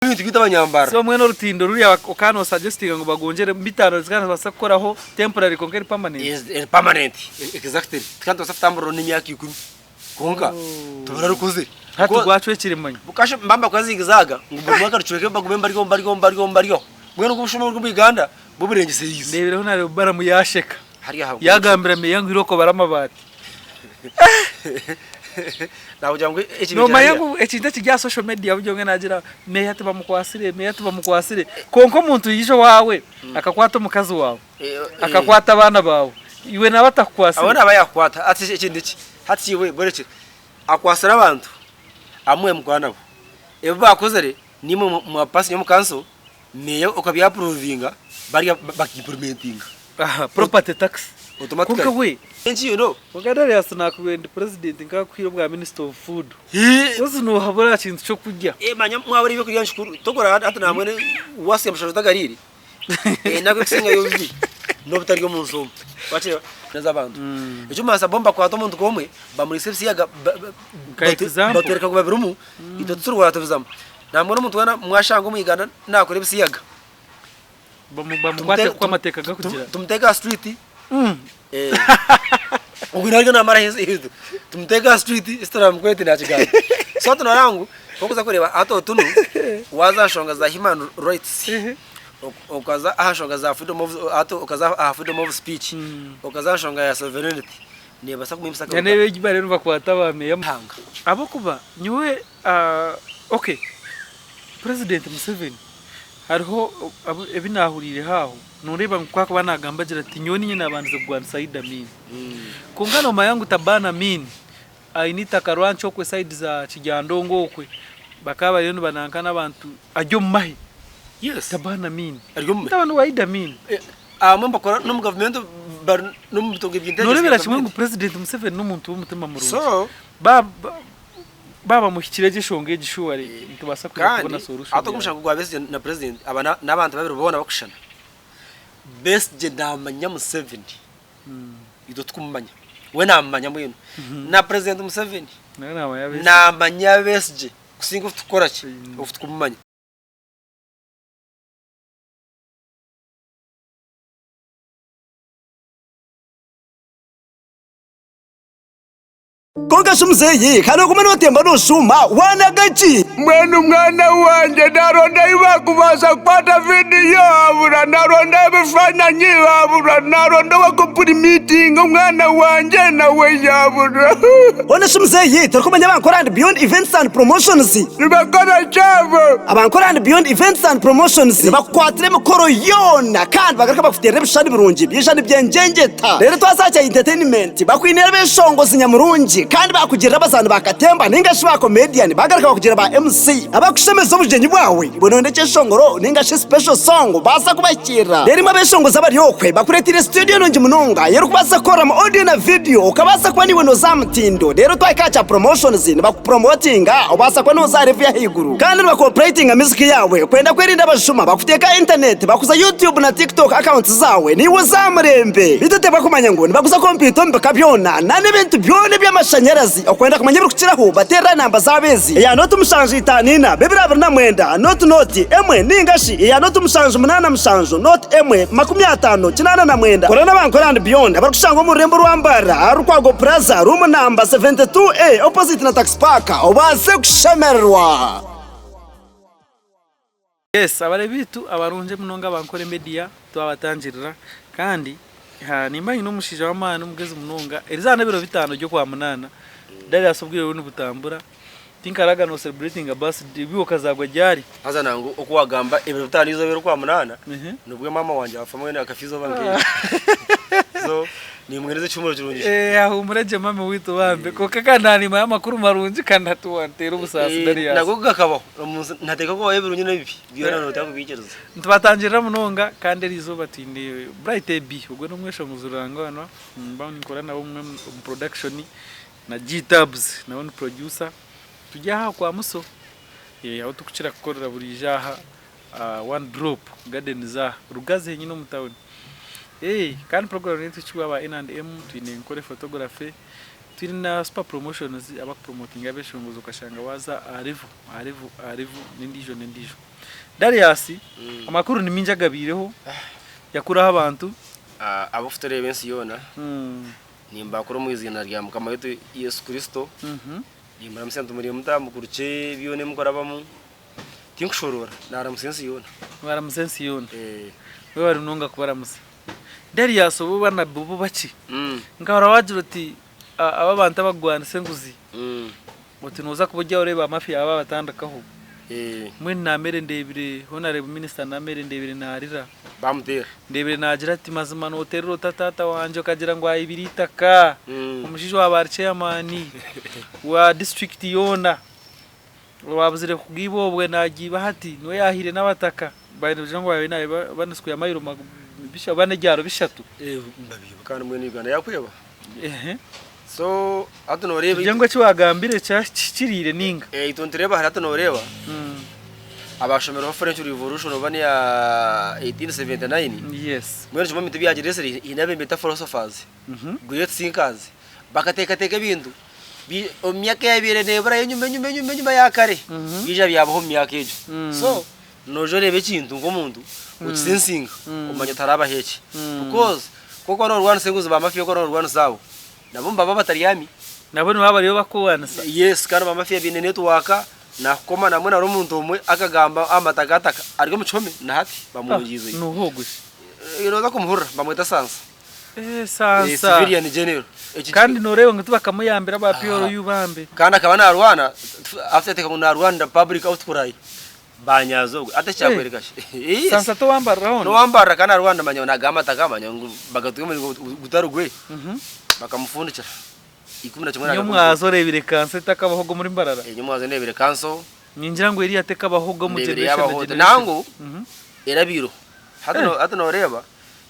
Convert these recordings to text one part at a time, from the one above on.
Ebintu byaitu abanyambara. So mbwenu orutindo ruriya okaba no suggestinga ngu bagwongyere mitano zikaba nizibaasa kukoraho temporary kwonka eri permanent? Eri permanent exactly tukaba nitubaasa kutamburiraho n'emyaka ikumi kwonka tibararukozire. Hati gwacwekire manya. Bukasha mbaba nibakora zigzag ngu buri mwaka rucweke bagume baryo baryo baryo baryo mbwenu ogu obushuma oburi omu Uganda bwo burengyesereize. Ndeebireho naareeba Balamu yaasheka yaagambira meeya ngu irooko obare amabaati. Nakugira ngu ekibi Noomanya kyahariya. ngu ekintu ekiri aha social media buri omwe naagira meeya tibamukwasire, meeya tibamukwasire. Kwonka omuntu yaija owaawe akakwata omukazi waawe, akakwata abaana baawe, iwe naaba atakukwasire? Aho naaba yaakukwata. Hati eki niki? Hati iwe mbwenu eki akwasire abantu abu mwabaire mukora nabo. Ebi baakozire niimwe mwabipasinga omu kanso, meeya okabyapuruvinga barya baka implementinga. Aha property tax. Automatically. Kwonka we. Enki you know. Kwonka Darius nakubaire ndi president nkakuhaire obwa minister of food. Coz nohabura aha kintu kyokurya. Manya mwabura ebyokurya nikikuru tokora hati nambwenu wasiga mushasha otagariire enaku ekusingayo obubi nobutarya omunsi omu wakireba nazabantu ekyokubanza bo nibakwata omuntu nkomwe bamuriisa ebisiyaga Nka example. batwereka ngu babirimu itwe titurikubaasa tubizamu nambwenu omuntu weena mwashanga omu Uganda nakora ebisiyaga Bamukwate nk'oku amateeka garikugira. Tumuteeke aha street. Ogwo naryo namara tumuteeke aha street eki turamukwete nakigamba. So hati noreeba ngu wakuza kureeba hati otunu waza aha nshonga za human rights, okaza aha nshonga za freedom of hati okaza aha freedom of speech, okaza aha nshonga ya sovereignty, nebaasa kumuhimbisa Nyowe egi bariyo nibakwata ba meeya. Ahabw'okuba nyowe okay President Museveni Hariho ebi naahuriireho aho, nooreeba ngu ku arikuba naagamba agira ati, Nyowe niinye naabandize kurwanisa Idi Amin. Kwonka noomanya ngu Taban Amin aine eitaka rwancu okwe sayidi za Kiryandongo okwe, bakaba bariyo nibananka n'abantu, ari omu mahe. Taban Amin, mutabani wa Idi Amin. Abamwe nibakora n'omu gavumenti bari n'omu bitongore by'intelligence ya Nooreebera kimwe ngu gavumenti. Purezidenti Museveni n'omuntu w'omutima murungi. So. Baaba bamuhikire egyo eshonga egi surely nitubaasa kwija Kandi kubona solution hati ogu omushango gwa Besigye na president aba n'abantu babiri boona bakushushana. Besigye namanya Museveni itwe tikumumanya we namumanya mbwenu. Na president Museveni namanya Besigye kusinga obu tukukora ki obu tukumumanya. Kwonka shi muzeeyi, ka nooguma nootemba nooshuuma, waanaga ki? Mbwenu mwana wangye naronda ahu bakubaasa kukwata vidiyo habura, naronda ebifananyi habura, naronda ow'okupurimitinga omwana wangye nawe yabura. Hoona shi muzeeyi, torikumanya aba Nkora and Beyond Events and Promotions? Nibakora ki abo? Aba Nkora and Beyond Events and Promotions nibakukwatira emikoro yoona kandi bagaruka bakuteerera ebishushani birungi byaija nibyengyengyeta. Reero twaza aha kya entertainment. Tibakwine abeshongozi nyamurungi kandi bakugirira abazaani ba katemba ninga shi ba comedian bagaruka bakugirira ba MC abakushemeza obugyenyi bwawe iwe noyenda ekyeshongoro ninga shi special song baasa kubahikiirira. Reero imwe abeshongozi abari okwe bakureteire studio nungi munonga ei orikubaasa kukoreramu audio na video okabaasa kuba naiwe noza aha mutindo reero twahika aha kya promotions nibakupromotinga obaasa kuba noza aha level y'ahaiguru kandi nibakopratinga music yaawe kwenda kwerinda abashuma bakuteeka aha internet bakuza YouTube na TikTok accounts zaawe naiwe oza aha murembe. Beitu oteebwa kumanya ngu nibaguza kompyuta omu bika byona na n'ebintu byona eby'amashanyarazi. Okwenda kumanya ebirikukiraho bateerere aha namba zaabo ezi, eya nooti mushanju itaano ina, bibiri abiri na mwenda, nooti nooti, emwe, ninga shi eya nooti mushanju munaana mushanju, nooti emwe, 50, 89. Kora n'aba Nkora and Beyond abarikushangwa omu rurembo rwa Mbarara aha Rukwago Plaza, room namba 72A, opposite na Taxi Park, obaase kushemererwa. Yes abarebi beitu abarungi munonga aba Nkore Media twabatangirira kandi nimba nyine omushaija w'amaani omugezi munonga erizooba n'ebiro bitaano ry'okwamunaana Darius obwire buriyo nibutambura tinkaraga no celebratinga birthday iwe okazarwa ryari? Haza nangwa oku wagamba ebiro bitaano eizooba ery'okwamunaana nibwo maama wangye afa mbwenu akafa eizooba nkeryo so nimwehereza ekihumuro kirungi. Ahuumure gye mami waitu bambi kwonka kandi nanimayo amakuru marungi kandi hati wanteera obusaasi Darius. Nago gakabaho omunsi nihateekwa kubaho ebirungi n'ebibi byona noteekwa kubiikiriza. Nitubatangirira munonga kandi erizooba twine Bright AB ogwo n'omweshongozi rurangaanwa nimba ninkora nawe omu production na G-Tabz nawe ni producer turi aha kwa Muso ahu turikukira kukorera buriijo aha One Drop Gardens aha Rugazi henyine omu tawuni. Kandi puroguraamu ei turikuha aba N and M twine Nkore Photography. Twine na Super Promotions abakupromotinga abeshongozi okashanga waaza aha level, aha level, aha level n'endiijo n'endiijo. Darius, amakuru ni mingi agabaireho, yakuraho abantu. Abarikutureeba ensi yoona, nimbakura omu iziina rya Mukama waitu Yesu Kristo. Nimbaramutsya nti muri muta, mukurukye byona ebi mukurabamu. Tinkushoroora, naaramutsya ensi yoona. Waaramutsya ensi yoona. Webare munonga kubaramutsya. Darius obu banabi bo baki? Nkahurira waagira oti aba abantu abarikugwanisa enguzi oti nooza kuba ori aho oreebe bamafia baabatandikaho. Mbwenu Nameere ndeebire Honourable Minister Nameere ndeebire naarira. Bamuteera. Ndeebire naagira ati mazima nooterera ota taata wangye okagira ngu ayibire eitaka. Omushaija owaaba ari chairman wa district yoona. Owaabuzire kugiiba obwe naagiiba hati, niwe yaahaire n'abataka. Baine kugira ngu baabaire naabiba bana square mile bana ebyaro bishatu. Babiiba kandi mbwenu Uganda yaakweba. So hati nooreeba. Tugire ngu eki waagambire kihikiriire nainga? Itwe nitureeba hati nooreeba abaashomireho French Revolution oba neya 1879. Yes. Mbwenu kimwe omu bintu ebi yaagireetsire haine abu nibeeta philosophers. Great thinkers, bakateekateeka ebintu omu myaka eyabaire neeburayo enyima enyima enyima enyima ya kare, byaija byabaho omu myaka egyo. So noija oreeba ekintu nk'omuntu okisensinga omanya oti harabaho eki. Because ku orikuba noorwanisa enguzi ba mafia oku orikuba noorwanisa abo, nabo nibaba bataryami. Nabo nibaba bariyo bakurwanisa. Yes, kandi ba mafia baine network, naakukoma nambwenu hariho omuntu omwe akagamba aha matakataka ari omu kihome na hati bamwongyizeyo. Nooha ogwo shi? Nooza kumuhurira bamweta Sansa. Eh, Sansa. Civilian general. Eki- Kandi noreeba ngu tibakamuyambira aba PLU bambi. Kandi akaba narwana after ngu narwanira public outcry banyaza ogwe ate kyakwereka ki? Yes. Sansa towambarira hoona. Nowambarira kandi narwana manya nagamba ataka manya ngu bagatuga omuringo gutari gwe bakamufundikira 11 Nyowe mwaza oreebire kanso etakabahoga omuri Mbarara. Nyowe mwaza ndebire kanso. Ningira ngu eriya tekabahoga omu Ndebire generation na yabaho generation. nangu erabiireho. Hati noreeba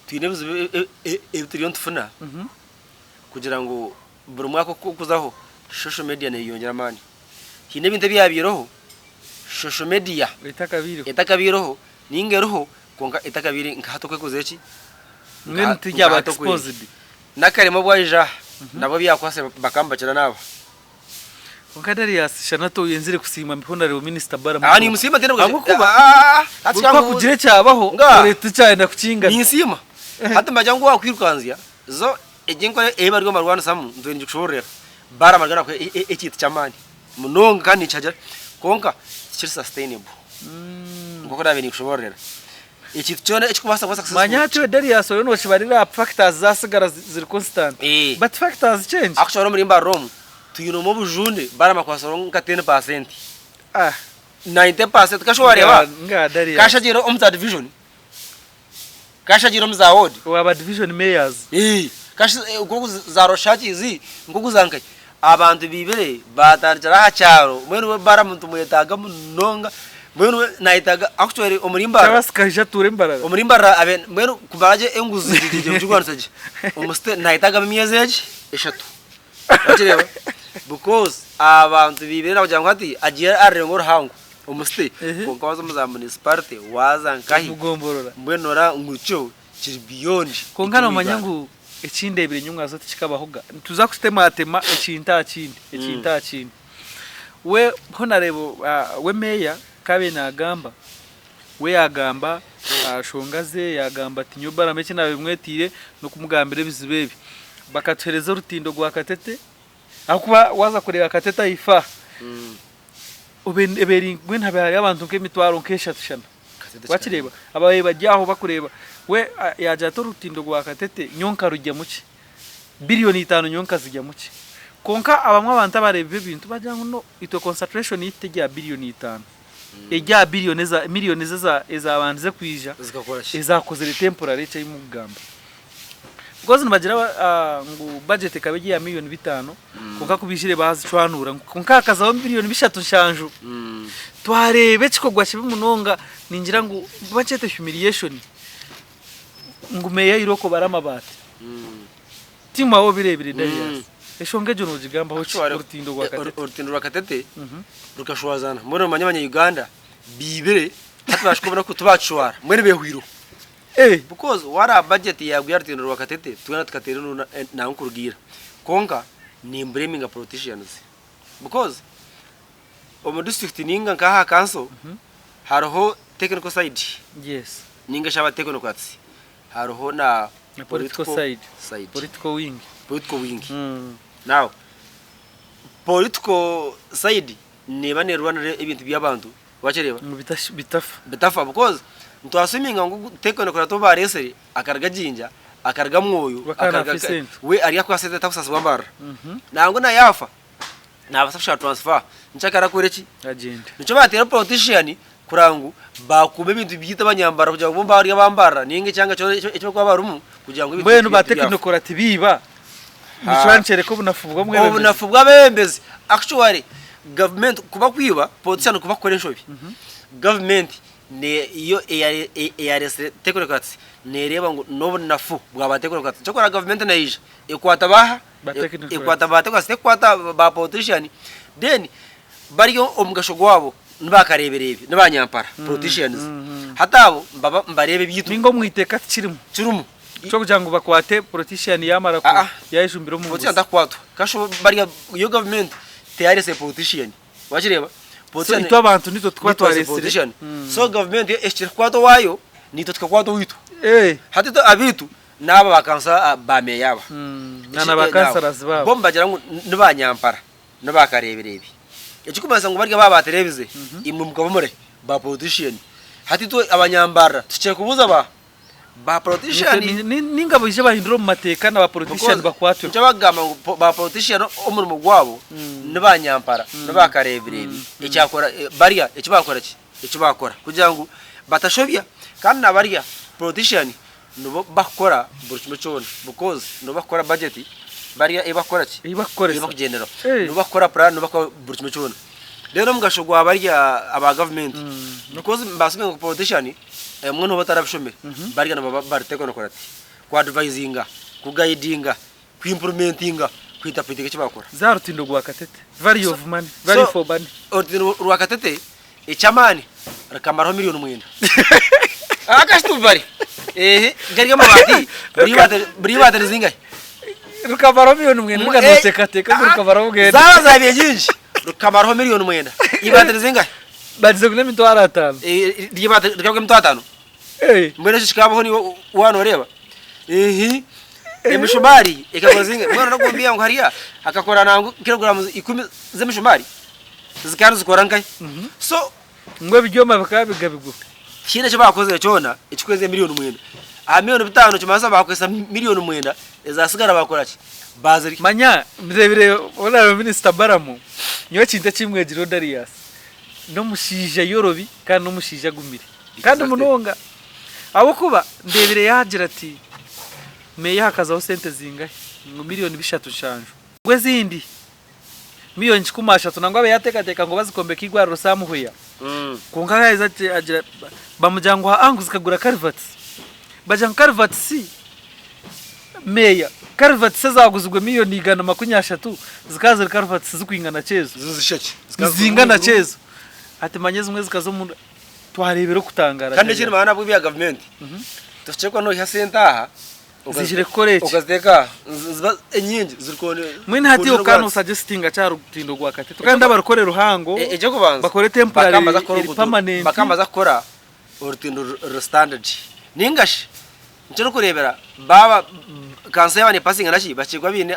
Twine ebizibu ebi turiyo nitufuna kugira ngu buri mwaka oku kuzaho social media neyeyongyera amaani. Haine ebintu ebyabaireho social media etakabaireho ninga eriho kwonka etakabaire nka hati oku erikuza ki? Mbwenu tiryaba exposed. N'akarema obwaija aha nabwo ebyakwasire bakaba nibakira naaba. Kwonka Darius shana toyenzire kusiima Honourable Minister Balaam Aha nimusiima tindi Ahabw'okuba buri ku hakugira ekyabaho ore tikyayenda kukingana. Ninsiima hati mbagira ngu wakwirukanzya zo egi enkora ei bari nibarwanisamu nitwe nigikushobororera Balaam ariyo nakora ekintu ky'amaani munonga kandi nikihagira kwonka tikiri sustainable nk'oku naabaire ninkushobororera. Ekintu kyona ekirikubaasa kuba successful. Manya hati iwe Darius oriyo nokibarira aha factors zasigara ziri constant but factors change. Actually omuri Mbarara omu twinemu obujune Balaam akwatsireho nka 10%. 90% kasha wareeba kasha agiire omu za division kasha agiire omu za ward. Owa division mayors. Kasha nkoku za Rushakizi nkoku za nkahi abantu baibire batandikira aha kyaro mbwenu we Balaam nitumwetaaga munonga mbwenu we nayetaaga actually omuri Mbarara. Kyabaasa kaija atuure Mbarara. Omuri Mbarara abe mbwenu kumara gye enguzi gye kugirwanisa gye omu state nayetaagamu emyezi egi eshatu. Wakireeba? Because abantu baibire nakugira ngu hati agiire aha rurengo ruhango omu city kwonka waaza omu za municipality waaza nkahi Omugomborora. mbwenu noreeba ngu kyo kiri beyond Kwonka noomanya ngu eki ndeebire nyowe mwaza tikikabahoga. Nituza kutematema ekintu aha kindi, ekintu aha kindi. We Honarebo we meeya ku abaire naagamba, we yaagamba aha nshonga ze, yaagamba ati nyowe Balaam eki naabaire mwetiire n'okumugambira ebizibu ebi. Bakatuheereza orutindo rwa Katete, ahabw'okuba waaza kureeba Katete ahaifo aha, ebeeri mbwenu habaire hariyo abantu nk'emitwaro nk'eshatu shana. Wakireeba? Ababaire bari aho bakureeba. We yaagira ati orutindo rwa Katete nyowe nkarugyamu ki? Biriyoni itaano nyowe nkazigyamu ki? Kwonka abamwe abantu abareeba ebintu bagira ngu no, itwe concentration yaitu teri aha biriyoni itaano. Eri aha biriyoni eza miriyoni eza ezabandize kwija ezakozire temporary eki ei mukugamba. Because nibagira ngu budget ekaba eri eya miriyoni bitaano kwonka ku baijire baazicwanura kwonka hakazaho miriyoni bishatu nshanju. Twareeba ekikorwa kibi munonga ningira ngu bakyete humiliation ngu meeya Iroko bare amabaati. Tiimu waaba obireebire Darius, enshonga egyo noogigambaho ki orutindo rwa Katete? Orutindo rwa Katete rukashwazana mbwenu omanye abanya Uganda biibire hati baashusha obunaku tibakishwara mbwenu beehwireho. Because waraba budget yaagwa aha rutindo rwa Katete twena tukateera enduuru nangwa kuruga ira kwonka. Nimblaminga politicians because omu district ninga nka aha council hariho technical side Yes. ninga shi aba technocrats hariho na Na political side. side Political wing. political wing. Now political side neeba neerwanira ebintu by'abantu wakireeba Ngu bitafa. Bitafa because nitwasuminga ngu technocrat ou baareesire akaruga Jinja akaruga Mwoyo We akaba akaruga naafa esente. we ari akuha sente atakusaasibwa mbarara. Nangwa na yaafa naabaasa kushaba transfer nikyo akarakora ki? Agyende. Nikyo baateera politician kureba ngu baakuuma ebintu byaitu abanyambarara kugira ngu bo barye abambarara ninga ekyanga kyona eki barikuba barimu kugira ngu ebintu Mbwenu ba byaitu byafa. technocrat biiba nikiba nikyoreka obunafu bw'omwebembezi. Obunafu bw'abebembezi actually government kuba kwiba politician kuba kukora enshobi government yo eyaresire technocrats nereeba ngu n'obunafu bwa ba technocrats nikyo orikureeba government neija ekwata baaha ekwata ba technocrats tekukwata ba politician then bari omugasho gwabo nibakareebereebi nibanyampara politicians hati abo nibaba nibareeba ebyaitu. Ninga omu iteeka tikirimu. Kirimu. Ky'okugira ngu bakwate politician yamara ku Aa. yayejumbira omu Politician nguzi. takukwatwa. Kasha bariya yo government teyaresire politician. Wakireeba? So itwe abantu nitwe tukuba Nitwe twaresire twaresire. politician. So government yo ehikire kukwata owaayo naitwe tukakwata owaitu. Eh. Hati itwe abaitu naaba ba kansa ba meeya aba. Na na ba councillors baabo. Bo nibagira ngu ni banyampara. Nibakareebireebi. Ekirikumanyisa ngu barya baaba baatereebize, imwe mukaba muri ba politician. Hati itwe abanyambarara tuhikire kubuuza ba ba politician. Ninga baije bahindure omu mateeka na ba politician bakwatweho. Nikyo barikugamba ngu ba politician omurimo gwabo ni banyampara, ni bakareebireebi. Ekyakora barya eki baakora ki? Eki baakora kugira ngu batashobya. Kandi na barya politician nibo bakukora buri kimwe kyona because nibo bakukora budget bariya ei bakukora ki? Ei bakukoresa. Ei bakugyenderaho. Eh. Nibo bakukora plan nibo bakukora buri kimwe kyona. Reero omugasho gwa barya aba government because mbaasa kumanya ngu politician ebimwe nooba otarabishomire barya nibaba bari technocrat ku advisinga, ku guidinga, ku implimentinga, ku interpretinga eki bakora. Za rutindo gwa Katete. Value of money, value for money. Orutindo rwa Katete eky'amaani rukamaraho miriyoni mwenda. Akashitubare. Ehe, gari amabaati buri ibaati ni zingahe? Rukamaraho miriyoni mwenda mbwa noteekateeka ngu rukamaraho mwenda. Zaaba zabaire nyingi rukamaraho miriyoni mwenda. Ibaati ni zingahe? Bagize ngu n'emitwaro ataano. Eryo ibaati rikaba emitwaro ataano? Mbwenu ekyo kikabaho niiwe waaba nooreeba? Ihi, emishumaari ekagura zingahe? Mbwenu n'ogumbiya ngu hariya hakakora nangwa kiloguramu ikumi z'emishumaari zikaba nizikora nkahi? So. Ngu ebiryoma bikaba bigabigwa. Tihaine eki baakozire kyona ekirikweza emiriyooni mwenda. Aha miriyoni bitaano nikimanyisa baakozesa miriyoni mwenda, ezaatsigara baakora ki? Baazirya. Manya ndeebire Honourable Minister Balamu, nyowe ekintu eki mwegireho Darius, n'omushaija ayorobi kandi n'omushaija agumire kandi munonga ahabw'okuba ndeebire yaagira ati meeya hakazaho sente zingahi ngu miriyoni bishatu nshanju ngu ezindi Miriyoni 13 nangwa abe yateekateeka ngu bazikombeka eirwariro Samuhweya kwonka yaheza agira bamugira ngu haa ngu zikagura karivatisi bagira ngu karivatisi meeya karivatisi ezaguzirwe miriyoni 130 zikaba ziri karivatisi zirikwingana ki ezo? Nizingana ki ezo? Hati manya ezimwe zikaza omu twareebera okutangaara. Kandi ekindi manya nabwo ebya gavumenti tohikire kuba noiha sente aha Zijire kukora eki? Okaziteeka aha niziba enyingi ziri kone Mbwenu hati oka nosagestinga ki aha rutindo rwa Katete? Kandi abarukore ruhango Eky'okubanza bakore temporary bakambaza kukora eri oruguuto permanent. bakambaza kukora orutindo ruri standard ninga shi nikyo orikureebera baaba kanso yaaba nepasinga naki bakye kuba baine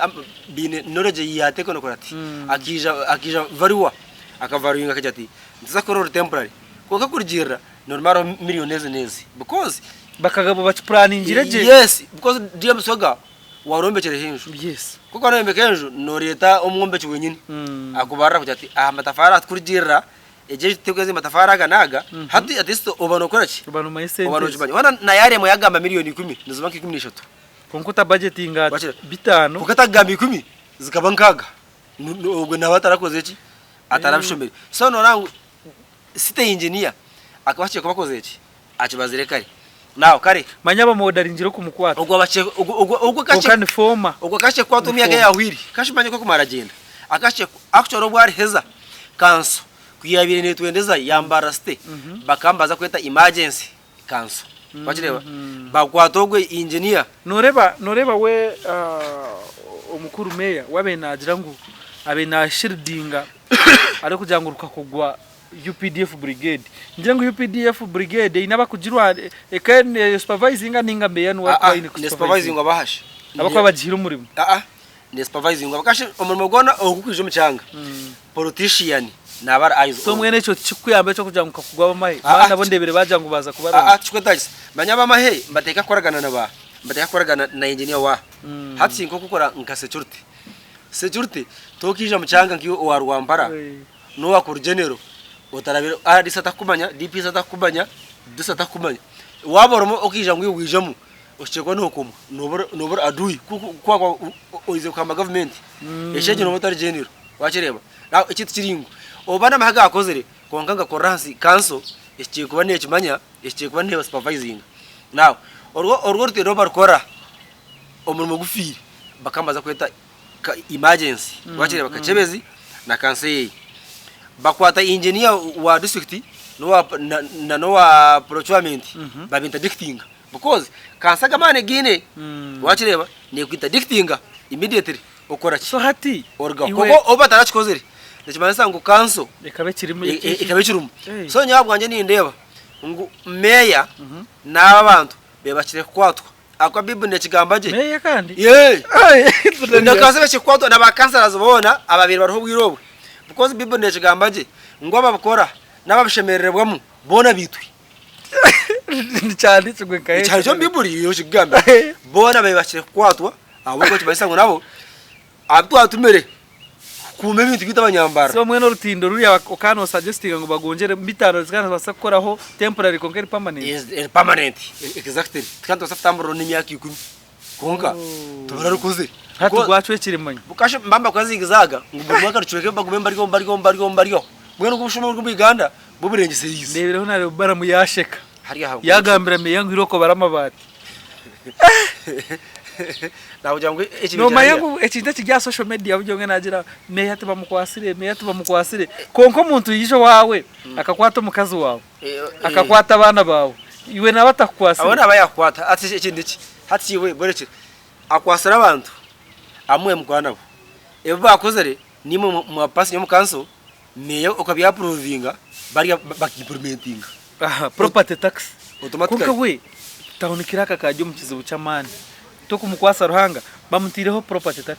baine knowledge ya technocrat akaija akaija valuer akavaluinga akagira ati nituza kukora oru temporary kwonka kurugiirira norumaraho miriyoni ezi n'ezi because Bakagaba bakipuraningire gye. Yes, because DM Swaga warombekyereho enju. Yes. Ku warombeka enju noreeta omwombeki wenyini akubarira kugira ati aha matafari aha tukurugirira egi enju tutekweza amatafari aga n'aga hati at least oba nokora ki? Oba nomanya esente Oba ezi. nokimanya. Hoona na yaremwa yagamba miriyoni ikumi niziba nka 13. Kwonka otabajetinga Wakira. bitaano. Kwonka atakugamba ikumi zikaba nkaaga. Ogwo naaba atarakoze ki? Atarabishomire. So noreeba ngu city engineer akaba ahikire kuba akozire ki? Akibazire kare. Now kare. Manya bamuodaringire okumukwata. Ogwo abakye ogwo ogwo ogwo Kwonka kakye ni former. ogwo akakye kukwata omu Ni myaka former. eyahwire. Kashimanye ku akumara agyenda. Akakye actually obu ariheza kanso ku yabaire netwendeza ya Mbarara city bakambaza kweta emergency kanso. Wakireeba? Bakwata ogwo engineer. Noreeba noreeba we mukuru meeya we abaire naagira ngu abaire naashiridinga arikugira ngu rukakogwa UPDF brigade. Nigire ngu UPDF brigade eine abakugirwa eka ne supervisinga ninga meeya niwe arikuba aine ne supervising kusupervisinga? Abahashi Abakuba bagihaire omurimo. Ne supervising abakashi omurimo gwona ogukwija omu kyanga politician naba ari eyes So on. mbwenu ekyo tikikukuyamba eky'okugira ngu kakugwa ab'amahe? Ah, ah. Maani nabo ndebire bagira ngu baaza kubaronda. Tikikwetagisa. Manya ab'amahe nibateeka kukoragana na ba nibateeka kukoragana na engineer wa hati nk'okukora nka security. Security tokiija mu kyanga nk'iwe owa Rwampara n'owa Kuru General otarabire RDC atakukumanya, DPC atakukumanya, DISO atakukumanya. Waaba orimu okiija ngu iwe wiijemu Ohikire kuba nokomwa nooba nooba ori adui ku wakuba oizire kuhamba gavumenti eshaaha egyo nooba otari general wakireeba. Now ekintu kiri ngu oba n'amahe gaakozire kwonka gakorera ahansi kanso ehikire kuba neekimanya ehikire kuba neeba supervisinga. Now orwo orwo orutindo oru barikukora omurimo gufiire bakaba nibaza kweta emergency wakireeba Kakyebezi na kanso eye bakwata engineer wa district n'owa na n'owa procurement baba interdictinga. Because kansaga amaani giine wakireeba neku interdictinga immediately okora ki? So hati Orugaho. iwe Kwonka obu batarakikozire nikimanyisa ngu kanso ekaba ekirimu ekaba ekirimu. Hey. So nyowe ahabwangye nindeeba ngu meeya n'aba bantu bebakire kukwatwa ahakuba Bible nekigamba gye. Meeya kandi? Yee! Na kanso ebakire kukwatwa na ba councillors boona ababaire bariho obwire obwe. Because Bible nekigamba gye ngu ababikora n'ababishemerererwamu boona baitwe. Nikyandikirwe nka Ekihandiiko omu Baibuli nikigamba boona bebakire kukwatwa ahabw'okuba nikimanyisa ngu nabo abu twatumire kukuuma ebintu byaitu abanyambarara. So mbwenu orutindo ruriya okaba nosagestinga ngu bagwongyere mitano zikaba nizibaasa kukoraho temporary kwonka eri permanent? Eri permanent exactly tukaba nitubaasa kutamburiraho n'emyaka ikumi kwonka tibararukozire. Hati gwacwekire manya. Bukasha mbamba kuba zigzaga ngu buri mwaka rucweke bagume baryo baryo baryo baryo mbwenu ogu obushuma oburi omu Uganda bwo burengyeseriize. Ndeebireho naareeba Balamu yaasheka Hariya ahabw'enki? yaagambira meeya ngu irooko obare amabaati. Naakugira ngu ekibiina Noomanya hariya. ngu ekintu ekiri aha social media buri omwe naagira meeya tibamukwasire, meeya tibamukwasire kwonka omuntu yaija owaawe akakwata omukazi waawe, akakwata abaana baawe, iwe naaba atakukwasire? Aho naaba yaakukwata hati ekindi ki? Hati iwe borekye Akwatsire abantu abu mukora nabo. Ebi baakozire niimwe mwabipasinga omu kanso, meeya okabyapuruvinga barya bakiimpurumentinga. Aha, property tax. Automatically. Kwonka we town clerk akaba ari omu kizibu ky'amaani. Tokumukwasa Ruhanga, bamutaireho property tax,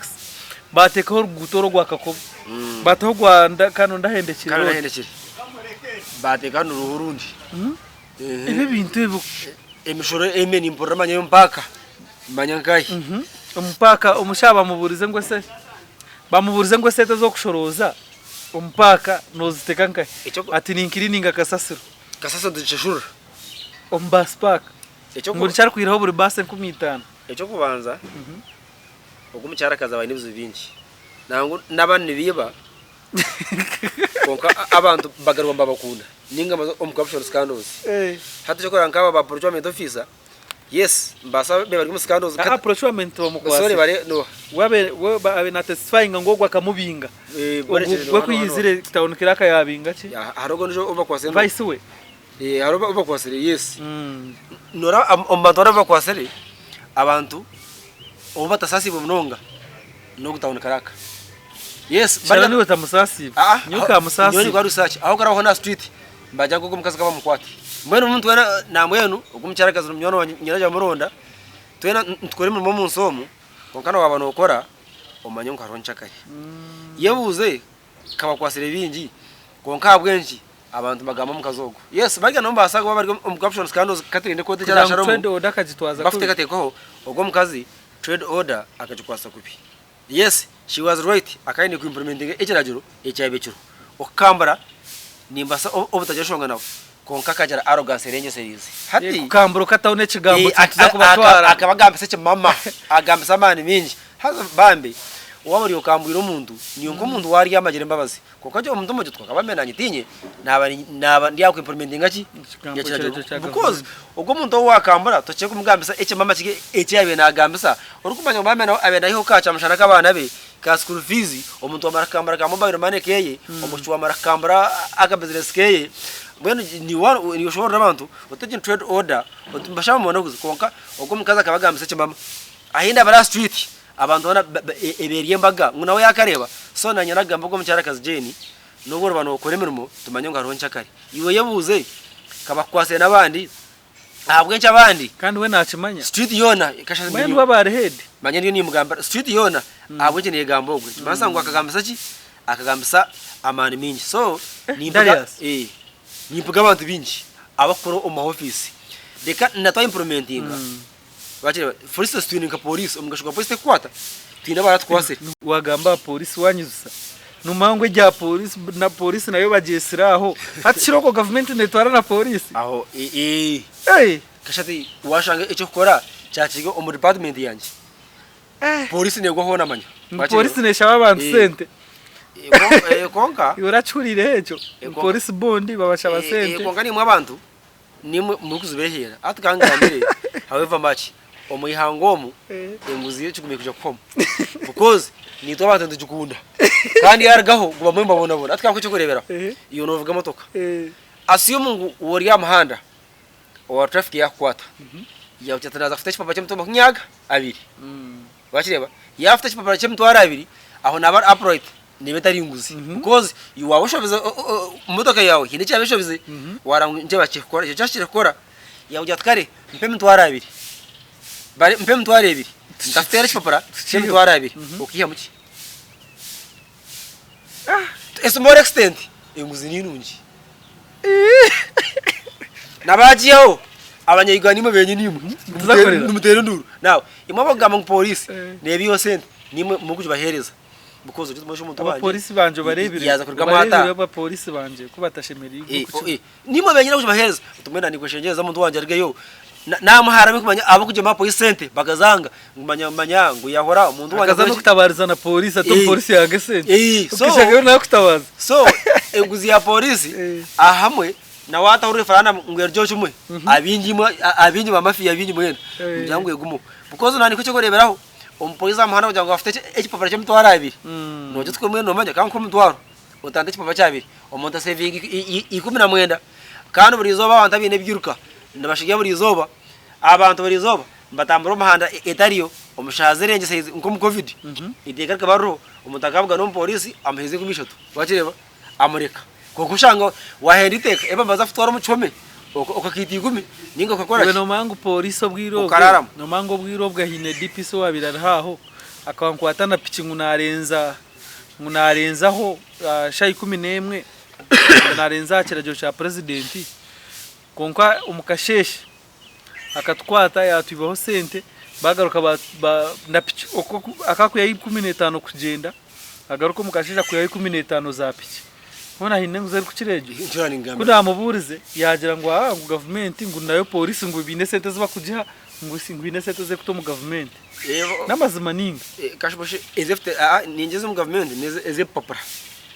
baateekaho oruguuto oru orwa Kakobe, baataho orwa Kano Ndahendekire Kano road. Ndahendekire. Baateekaho n'oruho orundi. Ebi ebintu ebi. Emishoro emwe nimpurira manya y'omupaaka manya nkahi. Omupaaka omushaho bamuburize ngu ese bamuburize ngu esente ez'okushorooza omupaaka noziteka nkahi? Ati ninkirininga kasasiro. Kasasiro tugishashurira. Omu baasi paaka. Ngu nikyo arikwihiraho buri baasi 5000. Eky'okubanza ogu omukyarakazi aba aine ebizibu bingi. Nangwa n'abandi nibaiba kwonka abantu bagaruka nibabakunda ninga omu corruption scandals. Hati ekyokureba nk'aba ba procurement officer, yes nibabaasa kuba bari omu scandals. Aha procurement Sorry bamukwasire. bari no. We abe we abe na testifyinga ngu ogwo akamubinga. Ogwo we ku yaizire town clerk yabinga ki? Hariho ondijo ou bakwasire. Vice we? Hariho ou bakwasire yes. Noreeba omu bantu abu bakwasire, abantu obu batasaasiibwe munonga n'ogu town clerk. Yes, Shana niwe otamusaasiibwe. Ah, Nyowe nkamusaasiibwe. Nyowe nigwa research. Aho karaho na street mbagira ngu ogu omukazi kabamukwate. Mbwenu omuntu weena nambwenu ogu omukyarakazi ni munywani wangye nyine naija muronda. Twena nitukora emirimo omu nsi omu kwonka na waaba nookora omanye ngu hariho nkyakare. Yebuuze kabakwasire bingi kwonka ahabw'enki Abantu nibagamba omukazi ogwo. Yes, barya nibabaasa kuba bari omu corruption scandals katirinde kooti Kugira ngu ekyarasharamu trade order akagitwaza kubi. bakuteekateekaho ogwo omukazi trade order akagikwasa kubi. Yes, she was right akaba aine ku implementinga ekiragiro ekyabaire kiriho. Okukambura nimbaasa obutagira nshonga nawe kwonka akagira arrogance erengyesereize. Hati Kukambura okataho n'ekigambo Eh, oti nituza kubatwara. akaba agambisa ekimama, agambisa amaani mingi. Haza bambi waaba ori okambwire omuntu, niiwe nk'omuntu waaryama agira embabazi. Kwonka gye omuntu omugye twakaba mbwenu naanye tiinye naaba naaba ndi aha ku implementinga ki? Ekigambo Ekiragiro. ekiragiro kya Because gavumenti. ogwo omuntu ou waakambura tokire kumugambisa ekimama kiri eki yaabaire naagambisa, orikumanya ngu bambi nawe abaire naihaho ka kyamushana k'abaana be, ka school fees, omuntu wamara kukambura ka mobile money keeye, omwishiki wamara kukambura aka business keeye, mbwenu niiwe niiwe oshoboorora abantu oti egi ni trade order, oti nibashaba mubone kuza kwonka ogwo omukazi akaba agambisa ekimama. Ahi ndabire aha street. Abantu boona eba eri embaga ngu nawe yaakareeba. So naanye nagamba ogu omukyarakazi Jane, n'obu oriba nookora emirimo tumanye ngu hariho nkyakare. Iwe oyebuuze, ka bakukwasire n'abandi, ahabw'enki abandi? Kandi we naakimanya. Street yoona Manya nibo aba head. Manya ndiyo nimugambira, street yoona ahabw'enki neegamba ogwe? Nikimanyisa ngu akagambisa ki? Akagambisa amaani maingi. So nimpiga Darius. nimpiga abantu baingi abakukora omu mahofiisi. Reka na twa implementinga. Wakireeba? For instance twine nka police, omugasho gwa police tekukwata, twine abaratukwasire. Wagamba aha police wanyizisa nomanya ngu egya police na police nayo bagyesire aho hati kiro okwo gavumenti netwara na police. Aho eeh. Hey. Kasha ati washanga ekyokukora kyakiga omu department yangye. Police negwa hoona manya. Ngu police neshaba abantu sente. Kwonka. Iwe orakihuriireho ekyo? Ngu police bond babashaba sente. Kwonka nimwe abantu Nimwe murikuzibeheera. Hati ka ngambire however much omu ihanga omu enguzi yo kigumire kuija kuhwamu because naitwe abantu nitugikunda kandi yarugaho guba mbwenu babonabona. Hati ka nkuhe ekyokureeberaho, iwe novuga emotoka assume ngu ori aha muhanda owa traffic yakukwata yakugira ati naaza kuta ekipapura ky'emitwaro 20. Wakireeba? Yaafuta ekipapura ky'emitwaro abiri, aho naaba ari upright, neeba etari nguzi. Because iwe waaba oshobize motoka yaawe, haine eki yaaba eshobize, waareba ngu nikyo bakiri kukora, ekyo kyahikire kukora, yaakugira ati kare mpa emitwaro abiri, bari mpa emitwaro ebiri, ntakuteera ekipapura ky'emitwaro abiri, okaihamu ki? A small extent, enguzi ni nungi. Nabagiyeho abanya Uganda imwe benyini imwe Tuzakorera. nimuteera enduuru. Now imwe abakugamba ngu police Eh. neeba iyo sente nimwe murikugibahereza because ori omuntu wangye Abapolisi bangye obareebire yaza kurugamu obareebire ata abapolisi bangye ku batashemereirwe Eh, kuki oh, eh, nimwe benyini abakugibahereza oti mbwenu ninkweshengyereza omuntu wangye arugeyo Na- namuhara kumanya abakugyema polisi sente bakazanga ngu manya manya ngu yahora omuntu wangye akaza akore ki? n'okutabariza na polisi ati Eh. omupolisi yanga esente Eh, so- okishanga yo nakutabaza So enguzi ya polisi Eh. ahamwe nawe atahurira efarana ngu erugyeho kimwe abingi imwe abingi ba mafia abingi mwena Eh. kugira ngu egumeho because na nikwo ekyokureberaho omupolisi aha muhanda kugira ngu afute ekipapura ky'emitwaro abiri nogira oti mbwenu nomanya ka nkuhe omutwaro otande ekipapura ky'abiri omuntu asevinga 19 kandi buri izooba abantu abaine ebyiruka nibashirya buri izooba abantu buri izooba Nibatambura omu mihanda etariyo, omu shaaha z'erengyeseize nk'omu Covid, eiteeka rikaba ririho, omuntu akabugana omupooriisi amuheeza enkumi ishatu, wakireeba? Amureka. Kwonka oshanga waahenda eiteeka, eba nibaza kukutwara omu kihome okakiita ikumi nainga okakora Iwe ki? noomanya ngu pooriisi obwire obwe, Okaraaramu. noomanya ngu obwire obwe haine DPC owaabaire ariho aho, akankwata na piki ngu naarenza ngu naarenzaho shaaha 11, ngu naarenza aha kiragiro kya purezidenti, kwonka omu kasheeshe Akatukwata yaatwibaho sente baagaruka na piki akakwihaho 15 kugyenda agaruke omu kasheeshe akwihaho 15 za piki. Hoona haine enguzi erikukira egyo? Ku naamubuurize yaagira ngu aa ngu gavumenti ngu nayo pooriisi ngu baine esente ezi barikugiha ngu baine esente ezi erikuta omu gavumenti. N'amazima nainga? Ningira ez'omu gavumenti n'ez'ebipapura.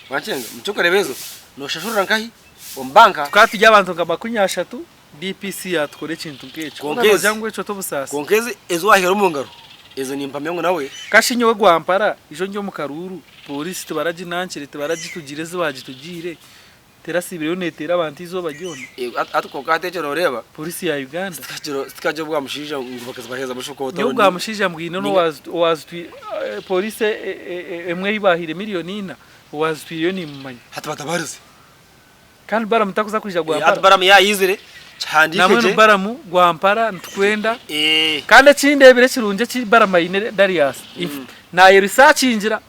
Wankyenga? Eky'okureeba ezo nooshashurira nkahi? Omu banka? Tukaba turi abantu nka 30. DPC yaatukora ekintu nk'ekyo. Kwonka Kwonka ezi- noogira ngu ekyo t'obusaasi. Kwonka ezi ezi waaheera omu ngaro, ezo nimpamya ngu nawe. Kashi nyowe gwampara, ijo ndi omu karuuru, pooriisi tibaraginankire, tibaragitugiire ezi baagitugiire, terasiibireyo neeteera abantu eizooba ryona. Eh, hati hati kwonka hati ekyo nooreeba, Pooriisi ya Uganda. tikagira tikagira obwa mushaija ngu bakazibaheeza busha Nyowe obwa mushaija mbwine n'owaazitwire, pooriisi emwe ei baahaire miriyoni ina, owaazitwireyo nimmumanya. Hati batabarize. Kandi Balamu takuza kwija Eh, gwampara. hati Balamu yaayizire kihandiike Nambwenu gye. Balamu gwampara nitukwenda. Eh, Kandi eki ndeebire ekirungi eki Balamu aine Darius, if naayerisaakingira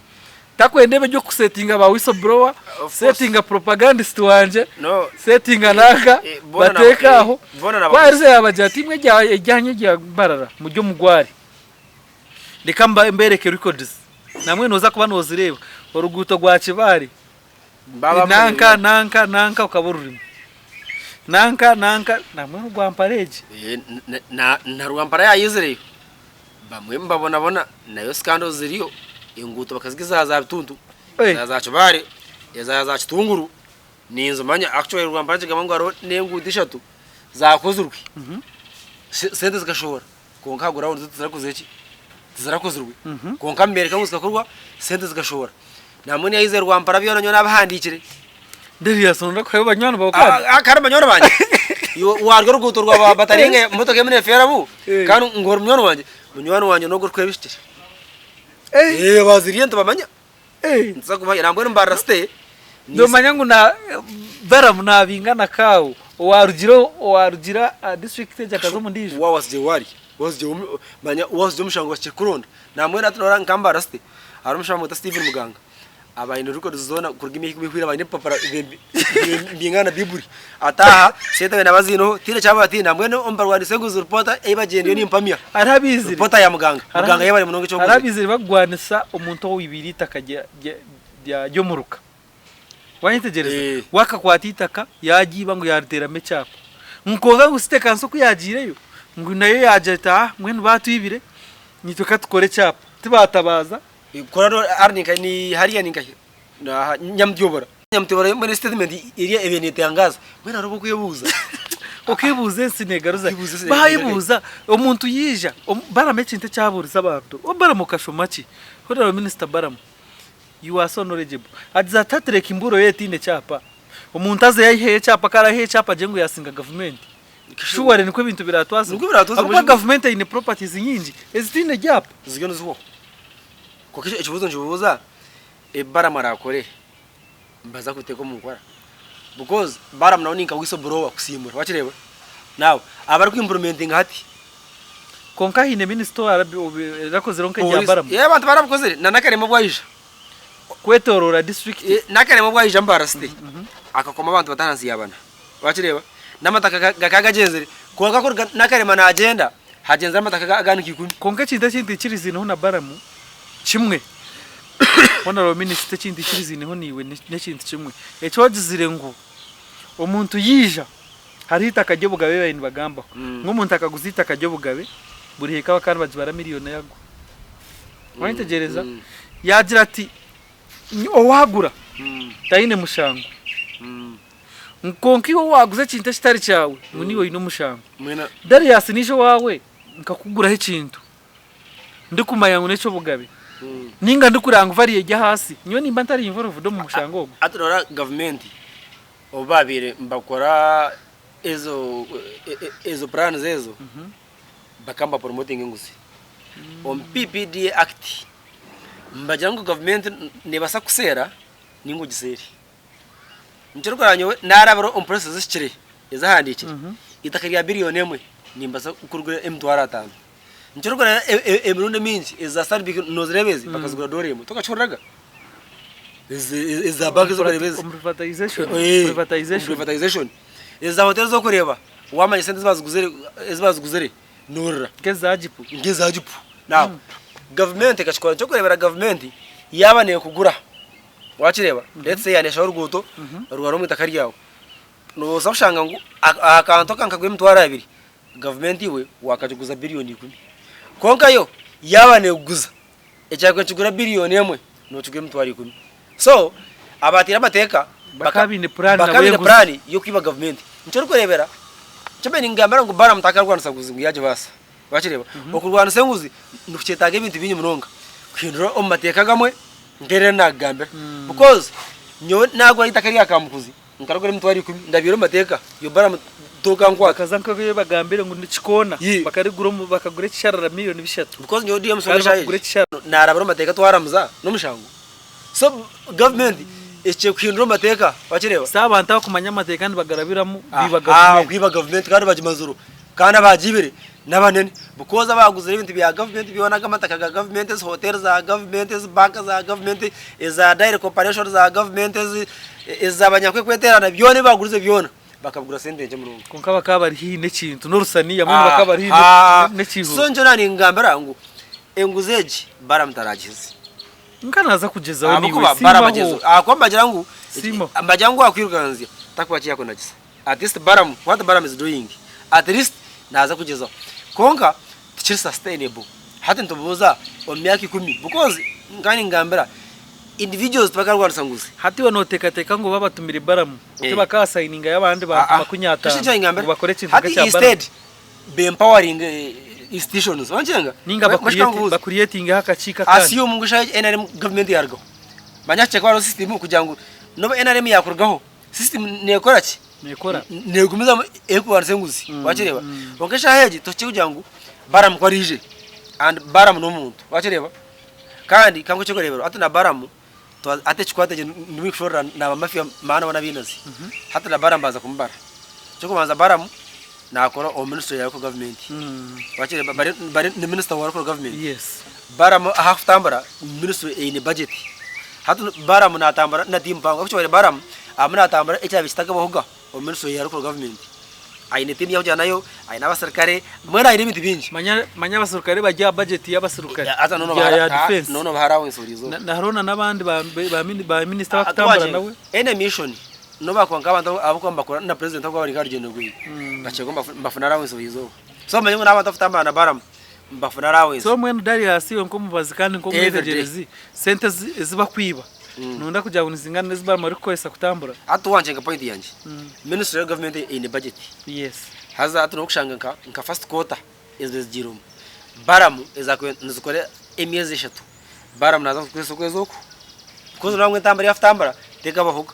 takwenda ebyo eby'okusetinga ba whistle blower, Of course. setinga propagandist wangye, no setinga nanka, Eh, boona na- bateeke eh, aho. boona na- Ku aherize yaabagira ati imwe erya eryanyu erya Mbarara muri omugware. Reka mba mbereke records. Nambwenu nooza kuba noozireeba. Oruguuto rwa Kibaare Baba Nanka nanka nanka okaba orurimu. Nanka nanka nambwenu rwampara egi. Eh, na na rwampara yayizireyo bamwe mubabonabona nayo scandals ziriyo enguuto bakazigiza za bituntu Eh. eza za kibare eza za kitunguru ninzimanya actually rwampara kigamba ngu hariho n'enguuto ishatu zakozirwe Se- sente zikashohora kwonka aha ground zo tizirakozire ki tizirakozirwe kwonka nibereka ngu zikakorwa sente zikashohora Nambwenu yaizire Rwampara byona nyowe nabihandiikire. Darius nonda kuhayo banywani bawe kandi. Ah, kandi banywani bangye. Iwe warya oruguuto rwa ba bataringa emotoka emwe nefeera bu Eh. kandi ngu ori munywani wangye. Munywani wangye n'ogu orikwebishikire. Eh, baziriye nitubamanya. Nituza kubaha nambwenu mbarira site. Nomanya ngu na Balamu nabingana kaawo owarugira owarugira aha district egi akaza omu ndiijo. Wa wasigye wari wasigye manya wasigye omushango wasigye kuronda nambwenu hati norora nka mbarira site hariho omushaho bamweta Steven Muganga aba aine records zoona kuruga emyaka ikumi ehweire aba aine ebipapura nibingana na biburi ataaha sente abaire naba aziineho tihaine ekyaba batiine nambwenu omu barwanisa enguzi report ei bagyendeyo nimpamya Hariho abaizire report ya Muganga Muganga yebare munonga eki hariho okozire. abaizire bakugwanisa omuntu owaibire eitaka ry'omuruka. Wayetegyereza? Eh. We akakwata eitaka yagiiba ngu yariteeramu ekyapa. Ngu kwonka ngu City Council ku yagiireyo ngu nayo yagira eti aa mbwenu baatwibire naitwe ka tukore ekyapa. Tibaatabaaza. Kora no ari ninka ni hariya ninkahi aha Nyamutyobora. Nyamutyobora mbwenu statement eriya ebaire netangaza mbwenu hariho obwokwebuuza. Okebuuza ensi negaruza ki? Okebuuza ensi negaruza ki? Bayebuuza omuntu yaija Balamu ekintu eki abuurize abantu, Balamu okashoma ki? Honourable Minister Balamu. You are so knowledgeable. Agize ati hati reka imbuuro yo etaine kyapa. Omuntu aze ayiheyo ekyapa ku araiheyo ekyapa agire ngu yasinga gavumenti. Surely nikwo ebintu biratwazibwa. Nikwo biratwazibwa. Ahabw'okuba gavumenti eine properties nyingi ezitaine byapa. Ziriyo nizihwaho. Kwonka ekibuuzo nikibuuza ebi Balamu araakore nibaza kubiteeka omu nkora? Because Balamu nawe ni nka whistle blower kusiimura wakireeba? Now abariku implementinga hati. Kwonka haine minisita orakozireho nk'erya Balamu. Eeh abantu barabikozire na Nakarema obu aija. Kwetoroora disiturikiti. Nakarema obu aija Mbarara City akakoma abantu bataano ahansi ya bana wakireeba? N'amataka gakaba gagyenzire kwonka kuruga Nakarema nagyenda hagyenzire amataka agandi nka ikumi. Kwonka ekintu eki ntaikiriziineho na Balamu kimwe, Honourable Minisita eki ntaikiriziineho naiwe n'ekintu kimwe, eki ogizire ngu omuntu yaija Hariho eitaka ry'obugabe ebi baabaire nibagambaho. Ngu omuntu akaguza eitaka ry'obugabe, buri heka bakaba nibagibara miriyoni yagwo. Wayetegyereza? Yaagira ati, owaagura taine mushango. Ngu kwonka iwe owaaguza ekintu ekitari kyawe, ngu niiwe oine omushango. Darius naija owaawe nkakuguraho ekintu, ndikumanya ngu n'eky'obugabe, nainga ndikureeba ngu value eri ahaasi, nyowe nimba ntari involved omu mushango ogwo. Hati noreeba gavumenti Obu baabaire nibakora ezo ezo plans ezo, bakaba nibapromotinga enguzi. Omu PPDA Act, nibagira ngu gavumenti neebaasa kukuseera nainga ogiseere. Nikyo orikureeba nyowe naarabire omu process ezihikire ezahandiikire, eitaka rya billion emwe nimbaasa kurigura emitwaro ataano. Nikyo orikureeba emirundi emingi eza Stanbic noozireeba ezi bakazigura doora emwe, tokakihuriraga? Eza bank ez'okureeba ezi. Omu privatization. Eh, Privatization. omu privatization. Eza hotel ez'okureeba wamanya sente ezibaziguzire ezibaziguzire norira. Nk'eza Jipu. Nk'eza Jipu. Now, gavumenti ekakikora nikyo kureebera gavumenti yaaba nekugura wakireeba let's say yaneshaho oruguuto rwari omu itaka ryawe nobaasa kushanga ngu akantu aka nkagura emitwaro abiri gavumenti iwe wakagiguza biliyoni ikumi kwonka yo yaaba nekuguza Ekyakwe nikigura biliyoni emwe nokigura emitwaro ikumi. So abateire amateeka Bakaba baine puraani bakaba nabo baine y'enguzi. puraani y'okwiba gavumenti. Nikyo orikureebera, nikyo mbaire ningambira ngu Balaam takarwanisa nguzi ngu yaagibaasa. Wakireeba? Okurwanisa enguzi nikukyetaaga ebintu bingi munonga. Kuhindura omu mateeka agamwe nk'eri eri naakugambira. Because nyowe naagura eitaka rya Kamukuzi Nkarugura emitwaro ikumi ndabiire omu mateeka yo Balamu tokankwata. Bakaza nka bagambire ngu nikikoona Yee. bakarigura omu bakagura ekisharara miriyoni bishatu. Because nyowe ndi omusonga Kandi eshaaha bakugura egi ekisharara. narabira omu mateeka twaramuza n'omushango. So government ekye kuhindura omu mateeka wakireeba. So abantu abakumanya amateeka nibagarabiramu biiba Ah, gavumenti. kwiba government kandi bagimaziro kandi abagiibire n'abanene because abaaguzire ebintu bya government byona aga amataka ga government ezi hotel za government ezi bank za government eza dairy corporation za government ezi eza banyakwe-kweterana byona ebi baagurize byona bakabigura sente nkye munonga. Kwonka bakaba bari haihi n'ekintu n'orusaniya mbwenu bakaba bari haihi Ah, n'ekiihuro. so nikyo naaningambira ngu enguzi egi Balaam taragihize. Nka naaza kugyezaho naiwe Ahabw'okuba Balaam siimaho. agyezo ahakuba nibagira ngu Siimaho. nibagira ngu wakwirukanzya takuba kiyakundagisa. At least Balaam, what Balaam is doing, at least naaza kugyezaho. Kwonka tikiri sustainable. Hati nitubuuza omu myaka ikumi because nka ningambira individuals tibakarwanisa nguzi. Hati iwe nooteekateeka ngu babatumire Balaam Eh. tibakaasayiningayo abandi bantu Ah, ah. makunyataano Kisha ningambira, ngu bakore ekintu hati nk'ekya Balaam? instead be empowering institutions. Wankyenga? Ninga bakuriyetingeho akakiiko akandi. Assume ngu shaaha egi NRM government yaarugaho. Manya hakikye kuba hariho system kugira ngu n'obu NRM yaakurugaho, System nekora ki? Nekora. Negumizamu erikurwanisa enguzi. Wakireeba? Kwonka eshaaha egi tohikire kugira ngu Balaam ku araije and Balaam n'omuntu. Wakireeba? Kandi kankuhe ekyokureeberaho, hati na Balamu, twa- hati ekikwate eki ndikushorora na bamafia maana boona abainazi. Hati na Balamu banza kumubara. Ekyokubanza Balamu naakora omu ministry ya local government. Wakire bari bari ni minister wa local government. Yes. Balamu ahu akutambura ministry eine budget. Hati Balamu natambura na team mpango. Ahabw'okugira Balamu arimu natambura ekyabaire kitakabahoga omu ministry ya local government. Aine team yakugyenda nayo, aine abasirikare, mbwenu aine ebintu bingi. Manya manya abasirikare bari aha budget y'abasirikare Haza noona ya ya obaha defense. noona obaha allowance buri izooba. Na na hariho na n'abandi ba ba mini ba minisita abakutambura nawe. Any mission nobu bakuba nk'abantu abakuba nibakora na president abakuba bari nk'aha rugyendo rweye, bakyeegwa nibafuna allowance buri izooba. So omanye ngu n'abantu abakutambura na Balamu nibafuna allowance. So mbwenu Darius iwe nk'omubazi kandi Every day. nk'omwetegyerezi, sente ezi ezi bakwiba noyenda kugira ngu nizingana n'ezi Balamu arikukoresa kutambura? Hati wangye nka point yangye, ministry ya government eine budget. Yes. Haza hati nokushanga nka nka first quarter ezibaire zigiiremu, Balamu ezakubaire nizikora emyezi eshatu, Balamu naaza kukozesa okwezi oku. Because noreeba ngu entambura ei akutambura tekabahoga.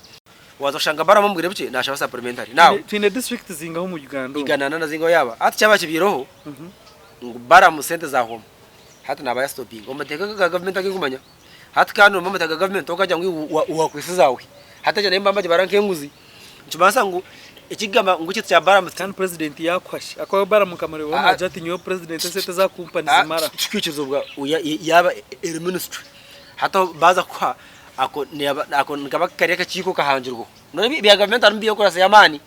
Waaza kushanga Balamu omu bwire bukye naashaba supplementary. Now, Twine district zingahi omu Uganda omu? Igana na zingahi yaaba. Hati kyaba kibaireho ngu Balamu sente zahwamu, hati naaba yasitopinga. Omu mateeka ga gavumenti agu ndikumanya, hati kandi omu mateeka ga gavumenti tokagira ngu iwe wakwisa ezaawe. Hati egyo nayo nibaba nibagibara nk'enguzi. Nikibaasa ngu ekikugamba ngu ekintu kya Balamu. Kandi president yaakuha shi? Ahakuba Balamu nkamureeba naagira ati nyowe president esente ezi akumpa nizimara. Tikwikirizibwa yaaba eri ministry. Hati aho baaza kukuha ako ako nikaba kari akakiiko kahangirweho. Noreeba ebya gavumenti harimu bureaucracy y'amaani.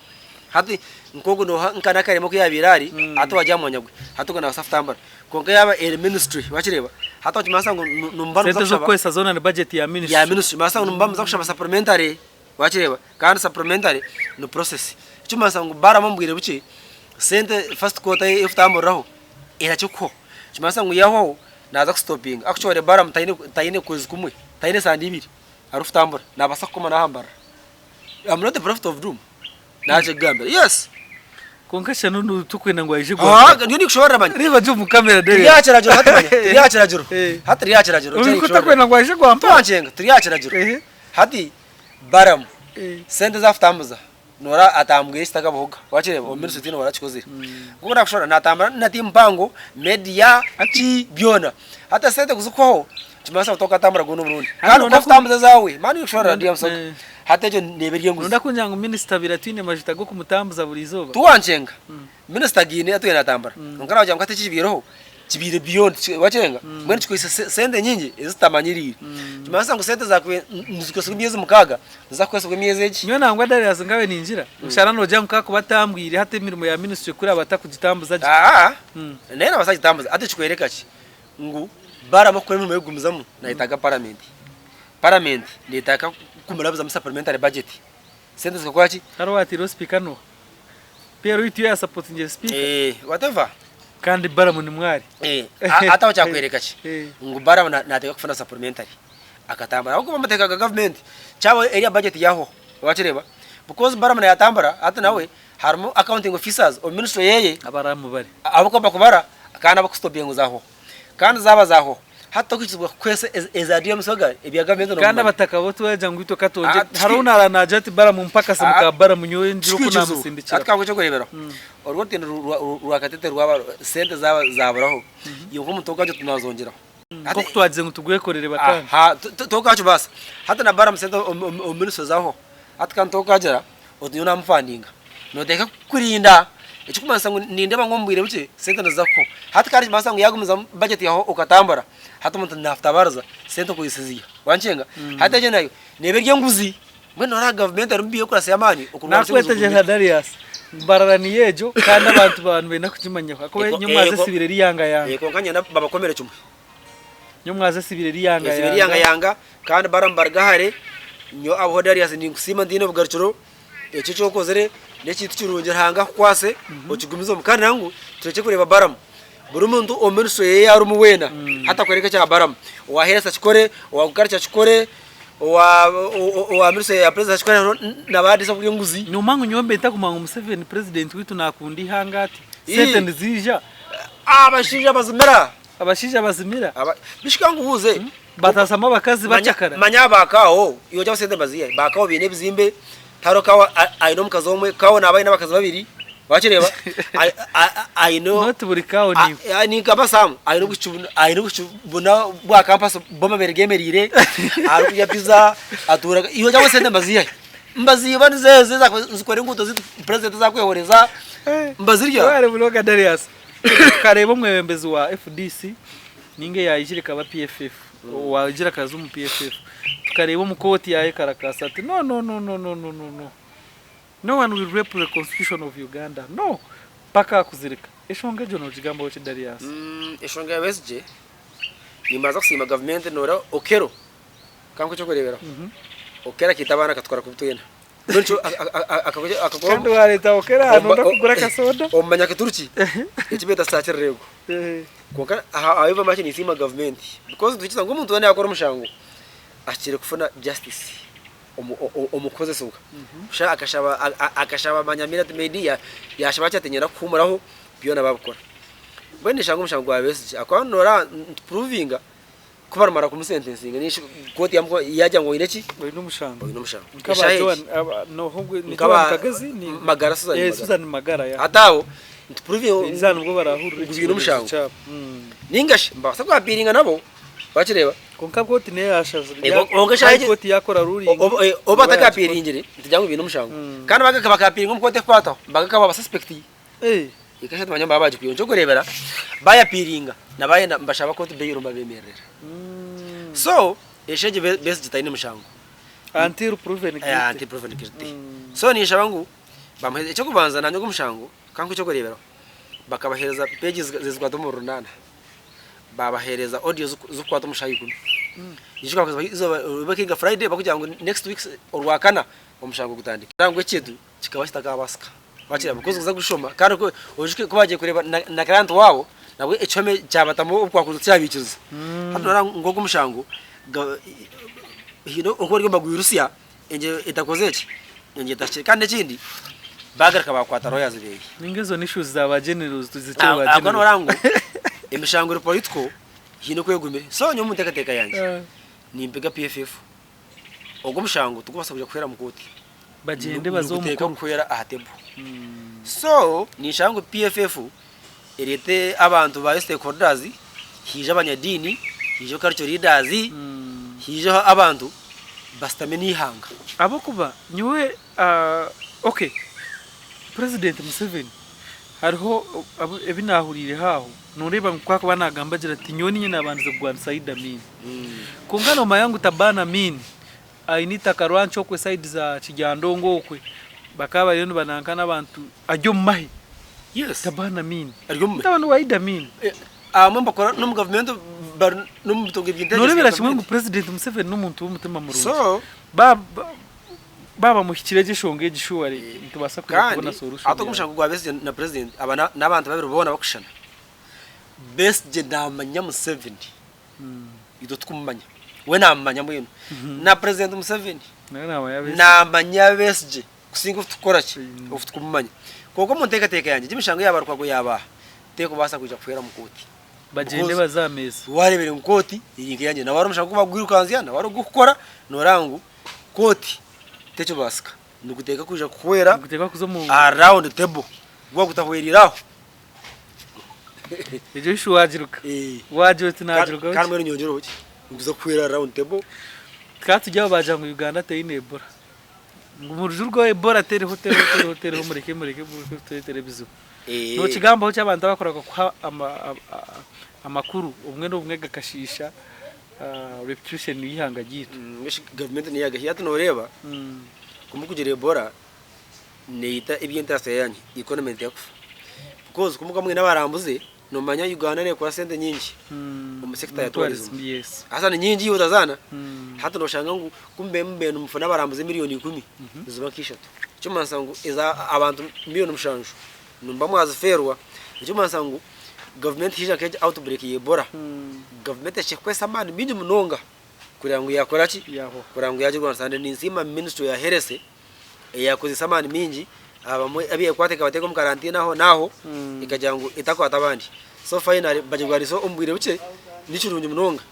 Hati nk'ogu nooha nka Nakalema oku yaabaire ari, hati wagira aha mwanya gwe, hati ogwo naabaasa kutambura. Kwonka yaaba eri ministry wakireeba, hati nikimanyisa ngu nimuba Sente nimuza kushaba ez'okukozesa zoona ni budget ya ministry. ya ministry, nikimanyisa ngu nimuba nimuza kushaba supplementary wakireeba, kandi supplementary ni process. Ekirikumanyisa ngu baaramu omu bwire bukye, sente first quarter ei orikutamburiraho erakikuhwaho. Nikimanyisa ngu yaahwaho Naaza kusitopinga actually Balaam taine taine kwezi kumwe taine sande ibiri arikutambura nabaasa kukoma naha mbarara I'm not a prophet of doom nakikugambira yes. Kwonka shana onu tokwenda ngu aije Ah, gwaka. ndiyo ninkushoborera manya. Reeba gye omu kamera Turi Darius. aha kiragiro hati manya turi aha kiragiro Eh. hati turi aha kiragiro Ori kutakwenda ngu aije gwampa. Twankyenga turi aha kiragiro Ehe. hati Balaam Eh. sente ezakutambuza Noora atambwire ekitakabahoga wakireeba omu ministry tihaine owarakikozire. Nkoku nakushobora natambura na team mpango, media ki byona. Hati esente kuzikuhwaho nikimanyisa ngu tokatambura gundi omurundi. Kandi Noona wakutambuza ezaawe man nikushobora Noona dear musoga. eh. Hati egyo neeba eri enguzi. Noonda kungira ngu minisita abaire atwine majuta g'okumutambuza buri izooba? Tiwankyenga. Minisita agiine atwire natambura. Kwonka nagira ngu hati ekibaireho kibaire beyond wakirenga mbwenu kikwaitse sente nyingi ezi tutamanyiriire. Nikimanyisa ngu sente ezakubaire nizikozesibwa emyezi mukaaga niziza kukozesibwa emyezi egi. Nyowe nangwa Darius nkabe ningira ngu shana nogira ngu kakuba atambwire hati emirimo ya ministry ku eraabe atakugitambuza gye. Aa nayo nabaasa kugitambuza hati nikikworeka ki ngu Balaam okukora emirimo y'okugumizamu nayetaaga paramenti. Paramenti neyetaaga kumurabizamu supplementary budget sente zikakora ki? Hariho owateireho sipiika n'oha? Pierre oitu ya supportingire speaker. Eh, whatever. Kandi Balamu ni mwari. Eh, hati aho kyakwereka ki? Eh. Ngu Balamu nateekwa kufuna supplementary. Akatambura. Ahabw'okuba amateeka ga government, kyaba eriya budget yahwaho. Wakireeba? Because Balamu nayatambura, hati nawe harimu accounting officers omu ministry yeye. Abaramu bari. Ahabw'okuba bakubara kandi abakustopinga ngu zahwaho. Kandi zaaba zahwaho, hati tokwikirizibwa kukozesa eza DMs oga ebya gavumenti Kandi nomumanya. abataka bo twagira ngu itwe katongye Ah, hariho onaara naagira ati Balamu mpa akasimu Ah, ka Balamu nyowe ngire oku Kikwikirizibwa. naamusindikira. Hati kanguhe ekyokureeberaho. Orwo orutindo rwa Katete rwaba sente zaaba zaburaho, iwe nk'omuntu okagye tunazongyeraho. Nk'oku twagize ngu tugwekorere bakanga. Aha, tokakibaasa. Hati na Balamu sente omu ministry zahwaho. Hati kandi tokagira oti nyowe namufandinga. Noteekwa kurinda ekirikumanyisa ngu nindeeba ngu omu bwire bukye sente niziza kuhwaho. Hati kandi nikimanyisa ngu yagumizamu budget yahwaho okatambura, hati omuntu nakutabariza sente okwisiziya. Wankyenga? Hati egyo nayo neeba eri enguzi. Mbwenu noreeba gavumenti erimu bureaucracy y'amaani okurwanisa enguzi Nakwetegyereza Darius, Mbarara niyo egyo kandi abantu baaba nibenda kugimanyaho ahakuba nyomwaza esibire eri yanga yanga. Kwonka niinyenda babakomere kimwe. Nyomwaza esibire eri yanga Esibire eri yanga yanga kandi baramu baruge hare. Nyowe abaho Darius ninkusiima ntiine obugarukiro. Eki eki okozire n'ekintu kirungi Ruhanga akukwase okigumizemu. Kandi nangwa turekye kureeba Balamu. Buri muntu omu ministry ye ei arimu weena hati akwereke ekya Balamu. Owa health akikore, owa agriculture akikore, owa ministry ya president akikore hariho n'abaadisa kurya enguzi. Noomanya ngu nyowe mbe ntakumanya ngu Museveni president waitu naakunda eihanga ati? Sente niziija. Abashaija bazimira. Abashaija bazimira. Bishika nkubuuze. Batasamu abakazi bacakara. Manya aba kawo iwe ogye sente baziiha hi? Ba kawo baine ebizimbe, tihariho kawo aine omukazi omwe, kawo naaba aine abakazi babiri. Wakireeba? Ai- ai- Aine Not buri cow ni A- a- ni nka Basamu aine obushiki buna aine obushiki buna bwa campus bw'amabere gemereire arikurya pizza atuura iwe cyangwa sente mbaziiha he? Mbaziiba nizo ezo ezikora enguuto ziitu president ezakwehoreza mbazirya. Webare munonga Darius. Tukareeba omwebembezi wa FDC ninga eyaijire ekaba PFF owaijire akaza omu PFF tukareeba omu kooti yayekarakaasa ati no no no no no no no no no one will rape the constitution of Uganda no mpaka akuzirika. Eshonga egyo nogigambaho ki Darius? Eshonga ya Besigye nimbanza kusiima gavumenti noreeba Okello kankuhe ekyokureeberaho Okello akaita abaana akatwara kubi twena. Mbwenu ekyo akakora Kandi wareeta Okello aha noyenda kugura akasoda. Omu manyakituruki eki beeta sakirirego. Kwonka however much ninsiima gavumenti because nituhikiriza ngu omuntu weena yakora omushango ahikire kufuna justice omu kukozesibwa. Kusha akashaba akashaba manyamira ati maybe yashaba ati ati niinyenda kuhuumuraho byona babikora. Mbwenu nishanga omushango gwa Besigye ahakuba noreeba nitupuruvinga Ku barimara kumusentensinga ninshi kooti yaagira ngu oine ki? Oine omushango. Oine omushango. Nk'aba Eshaaha egi. Joan, aba, n'oha ogwe, ni Nk'aba Joan Kagezi? Ni, Magara, Susan eh, Magara. Susan Magara, ya. Hati aho nitupuruvinga Eizoba nibwo barahurira ngu baine ekibonerezo omushango. kyabo. Mm. Ninga shi nibabaasa kuapiiringa nabo, wakireeba? Kwonka kooti neyo yashazire, Eh, ya, kwonka eshaaha High egi Court yakora ruling, obu obu oba yakikora. batakapiiringire nitugira ngu baine omushango. Kandi bagaruka bakapiiringa omu kooti ekukwataho, bagaruka baaba suspect. Eh. Ekasha tumanya ngu baba bagikwiha ekyokureebera bayapiiringa na bayenda nibashaba kooti bail nibabemererera. So esha egyo Besigye taine mushango. Until proven guilty. Until proven guilty. So ninshaba ngu bamuhe ekyokubanza nanye ogu omushango kankuhe ekyokureeberaho bakabahereza pages zirikwata omuri runaana babahereza audio zikukwata omu shaaha ikumi. Nyijuka izooba riba Friday bakugira ngu next week orwakana omushango gutandike. Ngu ekintu kikaba kitakabaasika wakira because kuza kushoma kandi ku oijuke ku bagiye kureeba na na client waabo nabwo ekihome kyabatamu obukwakuzi tikyabaikiriza. Hati noreeba ngu ogu omushango ga haine oku bari nibagwirusya engyero etakozire ki, engyero etahikire. Kandi n'ekindi baagaruka baakwata lawyers beeye. Ninga ezo ni issues za ba generals tuzikire ba Ahabw'okuba general. noreeba ngu emishango eri political haine oku egumire. So nyowe omu nteekateeka yangye nimpiga PFF Ogwo omushango tigukubaasa kwija kuhwera omu kooti. Bagyende baze omu Niguteekwa mukuru. kuhwera aha table. So ninshaba ngu PFF ereete abantu bayo stakeholders, haije abanyadiini, haije cultural leaders, haijeho abantu basitame n'eihanga. Ahabw'okuba nyowe ok President Museveni hariho ebi naahuriireho aho nooreeba ngu ku arikuba naagamba agira ati nyowe niinye naabandize kurwanisa Idi Amin. Kwonka noomanya ngu Taban Amin aine eitaka rwancu okwe side za Kiryandongo okwe bakaba bariyo nibananka n'abantu ari omu mahe. Yes. Taban Amin. Ari omu mahe. Mutabani wa Idi Amin. Abamwe nibakora n'omu gavumenti bari n'omu bitongore by'intelligence ya Nooreebera kimwe ngu gavumenti. President Museveni n'omuntu w'omutima murungi. So Ba- Baaba muhikire gye eshonga egi surely nitubaasa kwija kandi kubona solution hati yaayo. omushango gwa Besigye na president aba n'abantu babiri boona bakushushana. Besigye namanya Museveni itwe tikumumanya we namumanya mbwenu na president Museveni Nawe namanya Besigye. namanya Besigye kusinga obu tukukora ki obu tukumumanya. Kwonka omu nteekateeka yangye egi emishango ya Barukwago yaabaha terikubaasa kwija kuhwera omu kooti. Bagyende Because baze aha meeza. wareebire ngu kooti eri nk'eyangye nawe hari omushango ogu bakugwirukanzya nawe hari ogukukora noreeba ngu Kooti tekibaasika, niguteekwa kwija kuhwera Niguteekwa kuza omu aha round table. Gwaba gutahwereire aho. Egyo issue waagiruka. Eh. Waagira oti naagirukaho Kandi ki? mbwenu nyongyereho ki? Niguza kuhwera aha round table. Tukaba turi aho baagira ngu Uganda teine Ebola. Ngu muruju rwa Ebola teriho teriho teriho teriho mureke mureke mureke kutureetera ebizibu. Eh. Nookigambaho ki abantu abakureka kuha ama amakuru obumwe n'obumwe gakashiisha reputation y'eihanga ryaitu. Mbwenu gavumenti niyo yagahiire hati noreeba ku murikugira Ebola neita eby'entaasya yaanyu, economy teyakufa because ku murikuba mwine abarambuzi nomanya Uganda nekora sente nyingi omu sector ya tourism. Haza ni nyingi iwe otazaana, hati noshanga ngu ku mubaire mubaire nimufuna abarambuzi emiriyooni ikumi niziba nk'ishatu ekirikumanyisa ngu eza abantu miriyoni mushanju nimuba mwazifeerwa ekirikumanyisa ngu Gavumenti haija nk'egi outbreak ya Ebola, gavumenti ehikire kukozesa amaani maingi munonga kureba ngu yakora ki? Kureba ngu yagirwanisa. And ninsiima ministry ya health eyakozesa amaani maingi abamwe abu yakwata ekabateeka omu karantine aho n'aho ekagira ngu etakwata abandi. So finally bagirwanise omu bwire bukye nikirungi munonga.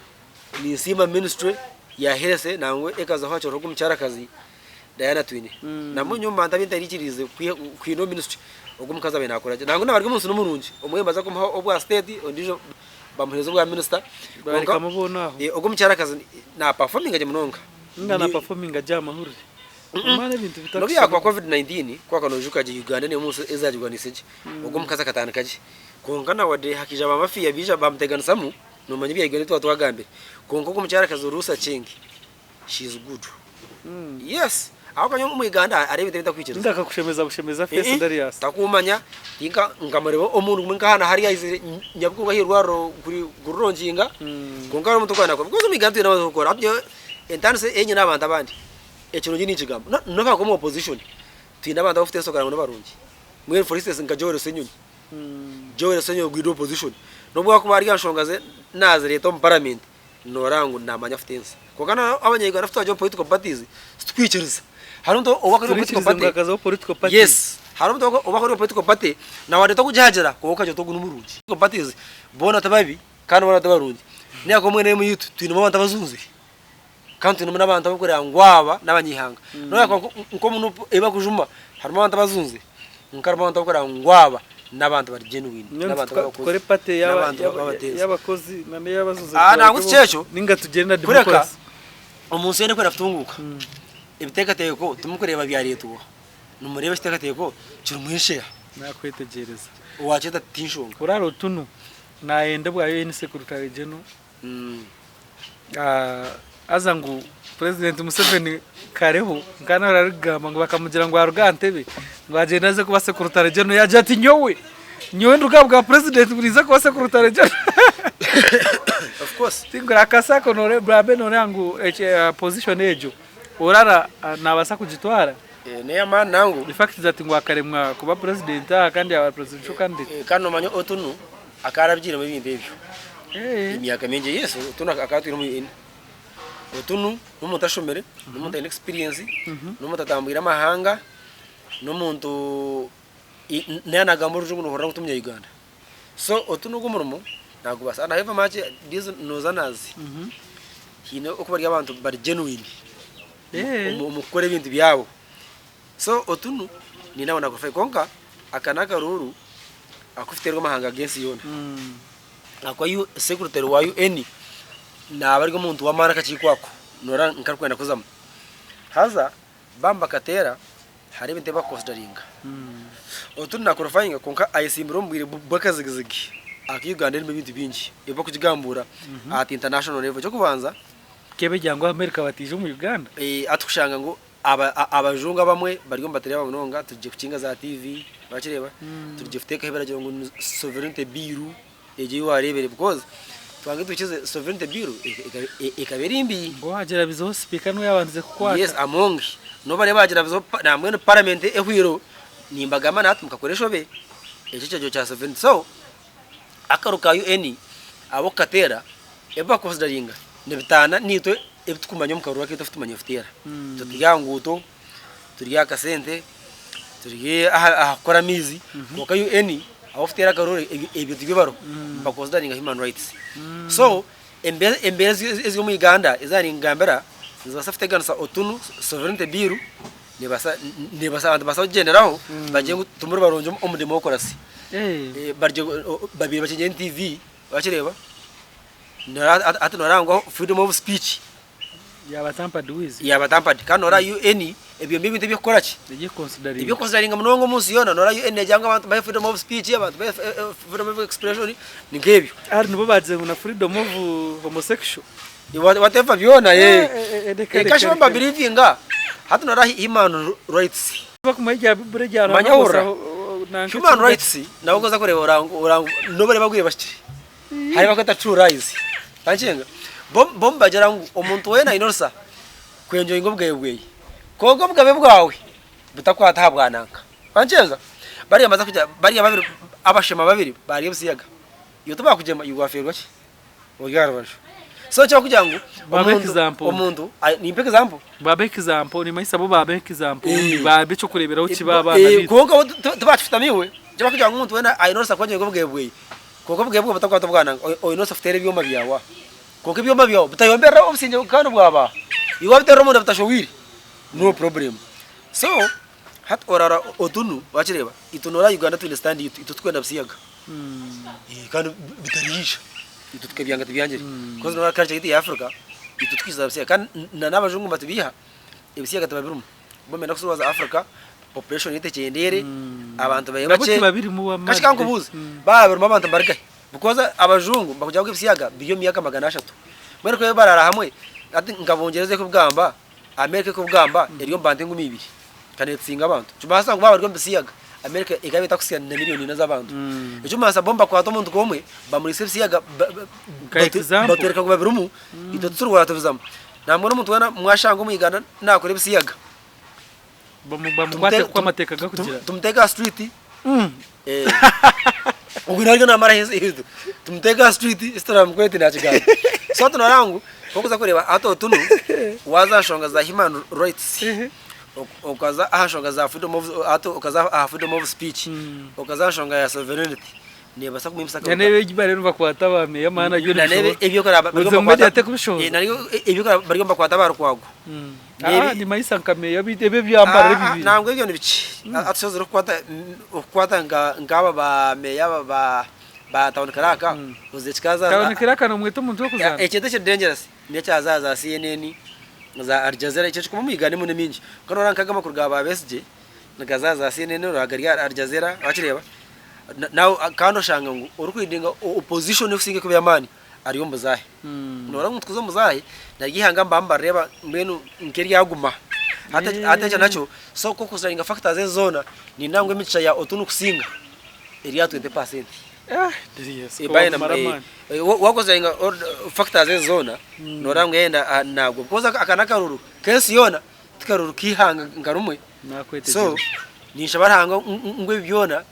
Ninsiima ministry ya health nangwa ekazaho hakiriho ogu omukyarakazi Diana Twine. Nambwenu nyowe omu bantu abu ntarikiriize kwiha omu ministry. Ogu omukazi abaire nakora gye nangwa nabari omunsi nimurungi omwe nibaza kumuha obwa state ondijo bamuhereze obwa minister kwonka Barekamu boona aho. ogu omukyarakazi na performinga gye munonga. Ninga na performinga gye aha mahurire. Omwana ebintu Nobu yakuba bitakushoboka. covid 19 kwaka noijuka gye Uganda nemwe omunsi ezagirwanise gye ogu omukazi akatandika gye kwonka nawadde hakaija ba mafia baija bamuteganisamu nomanya ebya Uganda ebitwaba twagambire kwonka ogu omukyarakazi Ruth Aceng she is good yes ahabw'okuba nyowe omu Uganda hariho ebintu ebi ntakwikiriza. Ninga akakushemeza bushemeza face Ii Darius. Takumanya tinka nkamureba omuntu gumwe nka hanu hariya aizire Nyabugogo ah'eirwariro kurironginga kwonka hariho omuntu orikuba nakora because omu Uganda twine abantu abakukora hati nyowe entandise ei nyine abantu abandi ekirungi ninkigamba nobu hakuba omu opposition twine abantu abafite ensoga ngu nibarungi mbwenu for instance nka Joel Ssenyonyi Joel Ssenyonyi ogwire opposition nobu akuba ari aha nshonga ze nazireeta omu parliament Nooraba ngu naamanya kutensa. Kwonka na abanya-Uganda ku twagira omu political parties, titukwikiriza. Hariho omuntu oba akora omu political Turiikirize ngu party, akazaho political parties. yes, hariho omuntu oba akora omu political party, naawe okugihagira kwonka okagira oti ogu ni murungi. Political parties boona ti babi kandi boona ti barungi. Nainga nka mbwenu omu itwe twinemu abantu abazunzire kandi twinemu n'abantu abarikureeba ngu aba n'abanyaihanga. Noreeba nk'omu Nup ei barikujuma harimu abantu abazunzire kwonka harimu abantu abarikureeba ngu aba n'abantu bari genuine, Mbwenu n'abantu tuka- b'abakozi, tukore party y'aba- n'abantu y'aba- b'abateezi. y'abakozi na n'ey'abazuzi Ah, nangwa tubareke tikyo ekyo. ninga tugyende na Kureka democracy. omu nsi yoona ekwenda kutunguuka, ebiteekateeko timukureeba byareetwa, nimureeba ekiteekateeko kirimu ensheya. Nakwetegyereza. Owaakyeta tinshonga. Oraara otunu nayenda obwa UN Secretary General. Haza ngu Purezidenti Museveni kareho nka nawe arikugamba ngu bakamugira ngu aruge aha ntebe ngu agyende aze kuba sekurutare geno yagira ati nyowe nyowe nduge aha bwa purezidenti ngu niize kuba sekurutare geno. Tingura akasi ako orabe noreeba ngu pozishoni egyo orara nabaasa kugitwara. N'ey'amaani nangu. The fact that ngu akaremwa kuba purezidenti aha kandi yaba presidential candidate. Kandi nomanya Otunu akaba arabigiiremu ebintu ebyo emyaka mingi. Yes, Otunu akaba atwire omu UN. Otunu n'omuntu ashomire, n'omuntu aine experience, n'omuntu atambwire amahanga, n'omuntu naaba nagamba orujungu nohurira ngu ti munya Uganda. So Otunu ogu omurimo nagubaasa. And however much these northerners haine oku bari abantu bari genuine omu kukora ebintu byabo. So otunu ninabo nakufayo kwonka aka nakaruuru akufuterwa amahanga gensi yoona ahakuba secretary wa UN naba ari omuntu wamaani akakiiko ako noreba nkarikwenda kuzamu haza baba nibakateera hariho ebintu ebi bakukonsidaringa otunu nakorofayinga kwonka ayesimbire omu bwire bwakazigizigi ahakuba Uganda erimu ebintu bingi ebi bakugigambuura at international level ekyokubanza. Nk'ebirya ngu America bataija omu Uganda. Hati kushanga ngu Abajungu abamwe bariyo nibatureba munonga turigye kukinga za TV wakireeba turigye kuteekaho ebiragiro ngu ni sovereignty bill egyo ei wareebire because twange twikize sovereignty bill ekaba eri mbi. Ngu owagirabizeho sipiika niwe yaabandize kukwata. Yes Among n'obu bariyo bagirabizeho nambwenu parliament ehweireho nimbagamba nahati mukakora enshobe ekyo ekiragiro kya sovereignty so Akaru ka UN ab'okukateera ebi bakukonsidaringa nibitaana naitwe ebi tukumanya omu karuru akaitu ahu tumanya kuteera. Itwe turi aha nguuto, turi aha kasente, turi aha kukora amaizi kwonka UN ahu okuteera akaruru ebyo tibyo bariho nibakonsidaringa human rights. So embeera eziri omu Uganda ezi naaba ningambira nizibaasa kuteganisa otunu sovereignty bill nebaasa abantu nibabaasa kugigyenderaho bagire ngu timuri barungi omu democracy. Barye babaire bakingire NTV wakireeba hati noreeba ngu freedom of speech Yaba tampered with. Yaba tampered kandi noreeba UN ebyo nibyo ebintu eby'okukora ki? Eby'okuconsideringa. Eby'okuconsideringa munonga omu nsi yoona noreeba UN negira ngu abantu bahe freedom of speech abantu bahe freedom of expression ni nk'ebyo. Ahari nibo bagize ngu na freedom of homosexual. Whatever byona kasha bo nibabirivinga hati noreeba human rights. Manya hurira, human rights nabo ku orikuza kureeba oranga nobu baraba bagwire bahikire hariho abakweta true lies wakirenga bo nibagira ngu omuntu weena aine orusa kwenjoyinga obugabe bweye kwonka obugabe bwawe butakwata aha bwa nanka wakirenga bariya nibaza kugira bariya babiri abashema babiri barya ebisiyaga iwe tibakugyema iwe wafeerwa ki? Ori aha rubaju. So ekyo kugira ngu Babe example. omuntu nimpa example. Babe example nimanyisa bo babe example babe ekyokureberaho kibe abaana bitu. Kwonka bo tibakifutamu iwe. Ekyo kugira ngu omuntu weena ayine orusa kwongyera obugabe bweye. Kwonka obugabe bwe butakwata obwana oyine orusa kuteera ebyoma byawe aha. Kwonka ebyoma byawe bitayomberera obusingye kandi bwaba aha. Iwe wabiteerera omunda bitashohwire no problem. So. Hati orara otunu wakireeba itwe noraba Uganda twine stand yitu itwe tikwenda bisiyaga kandi bitariija itwe tukabyanga tibyangire coz noreba culture yitu eya Africa itwe tikwikiriza bisiyaga kandi na nabajungu nibatubiiha ebisiyaga tibabirimu bo nibenda kusiruwaza Africa population yitu ekyendeere abantu babe Nabo bakye tibabirimu wamma Kashi kankubuuze baaba babirimu abantu nibarugahi because abajungu nibakugira ngu ebisiyaga biri omu myaka 300 mbwenu ku barara hamwe hati nka Bungyereza ekubigamba America ekubugamba eri omu bantu engumi ibiri kandi netusinga abantu. Nikibaasa ngu baaba bari omu bisiyaga, America ekaba etakuhitsya na million ina z'abantu. Eky'okumanisa bo nibakwata omuntu nk'omwe bamuriisa ebisiyaga Nka example. batwereka ngu babirimu, itwe titurikubaasa tubizamu. Nambwenu omuntu weena mwashanga omu Uganda nakora ebisiyaga, Bamukwate nkoku amateeka gakugira. tumuteeke aha street, Ogwo naryo namara tumuteeke aha street eki turamukwete nakigamba. So hati noreba ngu wakuza kureeba hati otunu waaza aha nshonga za human rights, okaza aha nshonga za freedom of hati okaza aha freedom of speech, okaza aha nshonga ya sovereignty neebaasa kumwimisa Na n'ebi egi bariyo nibakwata ba meeya maana byo na n'ebi nibishoboka. ebi Oze mu media tekubishoboza. bariyo nibakwata ba Lukwago. Aa nimanyisa nka meeya beitu ebi ebyambara Aa, ebi. nangwa ebyo nibikye. Atushozire okukwata okukwata nka nk'aba ba meeya aba ba ba town clerk oze kikaza Town clerk nomweta omuntu w'okuzaana? Ekintu ekiri dangerous n'ekya za za CNN za Al Jazeera ekyo kikuma omu Uganda emwe mingi. Kwonka noreeba nkaga amakuru ga ba Besigye nigaza za CNN oreba gari Al Jazeera wakireeba nawe kandi oshanga ngu orikuleadinga opposition ekusinga kuba ey'amaani ari omu buzaahe. Noreeba omuntu kuza omu buzaahe naryo eihanga nibaba nibarireeba mbwenu nk'eryaguma. Hati hati ekyo nakyo so ku orikuconsideringa factors ezo zoona nindeeba ngu emigisha ya Otu nikusinga eri aha 20%. Waconsideringa factors ezo zoona noreeba ngu yayenda nagwa because aka n'akaruru k'ensi yoona tikaruru k'eihanga nka rimwe. So ninshaba Ruhanga ngu ebi byona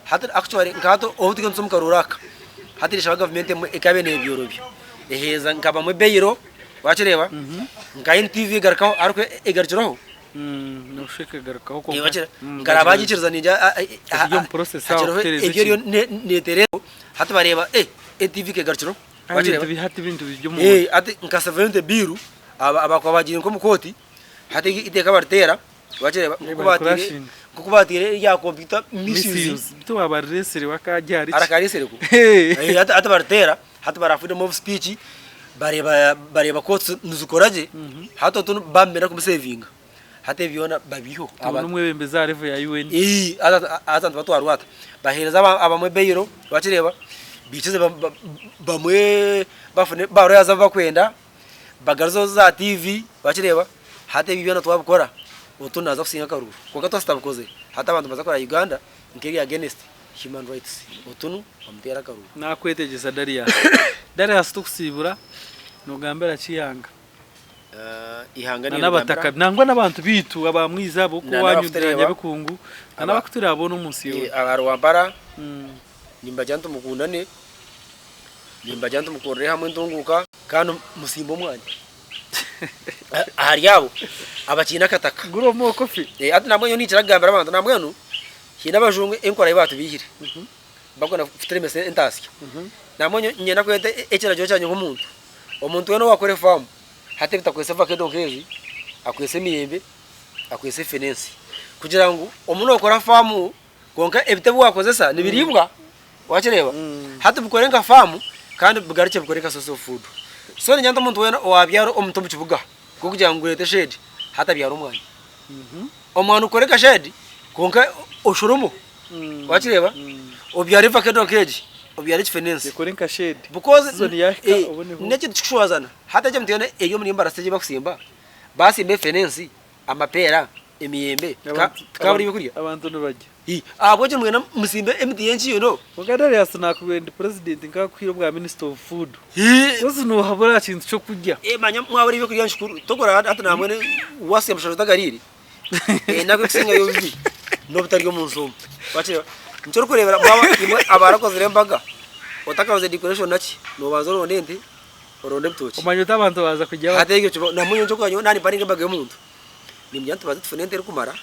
Hati actually nka hati obu turiyo nituza omu karuuru aka, hati nishaba gavumenti emwe ekabe nebyorobya eheeza nka bamwe bail wakireeba nka NTV egarukaho ariko egarukireho Noshusha ekagarukaho kwonka. wakira nkaraba bagikiriza ningira Eri omu process aho hakiriho kutereeza ebyo eriyo ekintu. netereeza hati bareeba NTV kegarukireho Ebintu wakireeba bi hati ebintu biri omu hati nka 70 bill abakuba bagiire nk'omu kooti hati eiteeka bariteera Wakireeba Eh, nkoku bari bateire kurashinga. nkoku bateire erya computer misuse Misuse. Bitu wabariresire wakagya hari ki? arakaresire ku Hey. Eh, hati hati bariteera hati bara freedom of speech bareeba bareeba courts nizikora gye hati otu bamumera kumusevinga hati ebi byona babiiheho Tubone abantu omwebembezi aha level ya UN. Ii, hati hati abantu batwarwe ata bahereza aba- abamwe bail wakireeba bikize ba- ba- bamwe bafune ba lawyers abu bakwenda Bagaruzeho za TV wakireeba hati ebi byona twabikora otu naza kusinga akaruru kwonka twaba tutabikozire hati abantu nibaza kureba Uganda nkeri against human rights otunu bamuteere akaruru. Nakwetegyesa Darius. Darius tukusiibura nogambira ki eihanga? Eihanga Na n'abataka nirigambira. nangwa n'abantu beitu aba mwiza abo Na owanyu n'abakutureeba. Nyabikungu na n'abakutureeba boona omunsi yoona. Aba Rwampara nimbagira nti mukundane, nimbagira nti mukorere hamwe entunguuka. Kandi musimbe omwanya ahari abo abakiine akataka. Gura omukofi. Hati nambwenu nyowe ninkira kugambira abantu nambwenu haine abajungu enkora ei baatubiihire barikwenda kuturemesa entaasya. Nambwenu nyowe niinyenda kweta ekiragiro kyangye nk'omuntu, omuntu weena owaakora efaamu hati ebitakwitse vakedo nk'ezi, akwitse emiyembe, akwitse efenensi kugira ngu omu nookora faamu Kwonka ebiti ebi waakozesa nibiriibwa, wakireeba? Hati bikore nka faamu kandi bigarukye bikore nka source of food. So niinyenda nti omuntu weena owaabyara omuti omu kibuga gw'okugira ngu gureete shade, hati abyare omwani. Omwani gukore nka shade kwonka oshoremu, wakireeba? Obyare vakedo nk'egi, obyare ekifenensi. Ekore nka shade. Because Season yaahika oboneho. n'ekintu kikushwazana, hati egi emiti yoona eri omuri Mbarara City ei bakusimba, baasimba efenensi, Amapeera, emiyembe, tikabura ebyokurya? Abantu nibarya. Ii, Ahabw'enki nimwenda musimbe emiti y'enkindo? Kwonka Darius naakubwira ndi president nkakuhaire obwa minister of food. Ii. Coz nohabura aha kintu ky'okurya. Eh manya mwabura ebyokurya nikikuru. Tokora hati nambwenu wasiga mushasha otagariire, enaku ekusingayo obubi n'obutarya omu nsi omu. Wakireeba? Nikyo orikureebera mwaba imwe abarakozire embaga, otakakoze decoration naki, nobanza oronde ente, oronde ebitookye. Omanya oti abantu baaza kurya bata. Hati ekyo kiba nambwenu nyowe nyowe naaba nimpaninga embaga y'omuntu, nimugira nti tubanze tufune ente erikumara,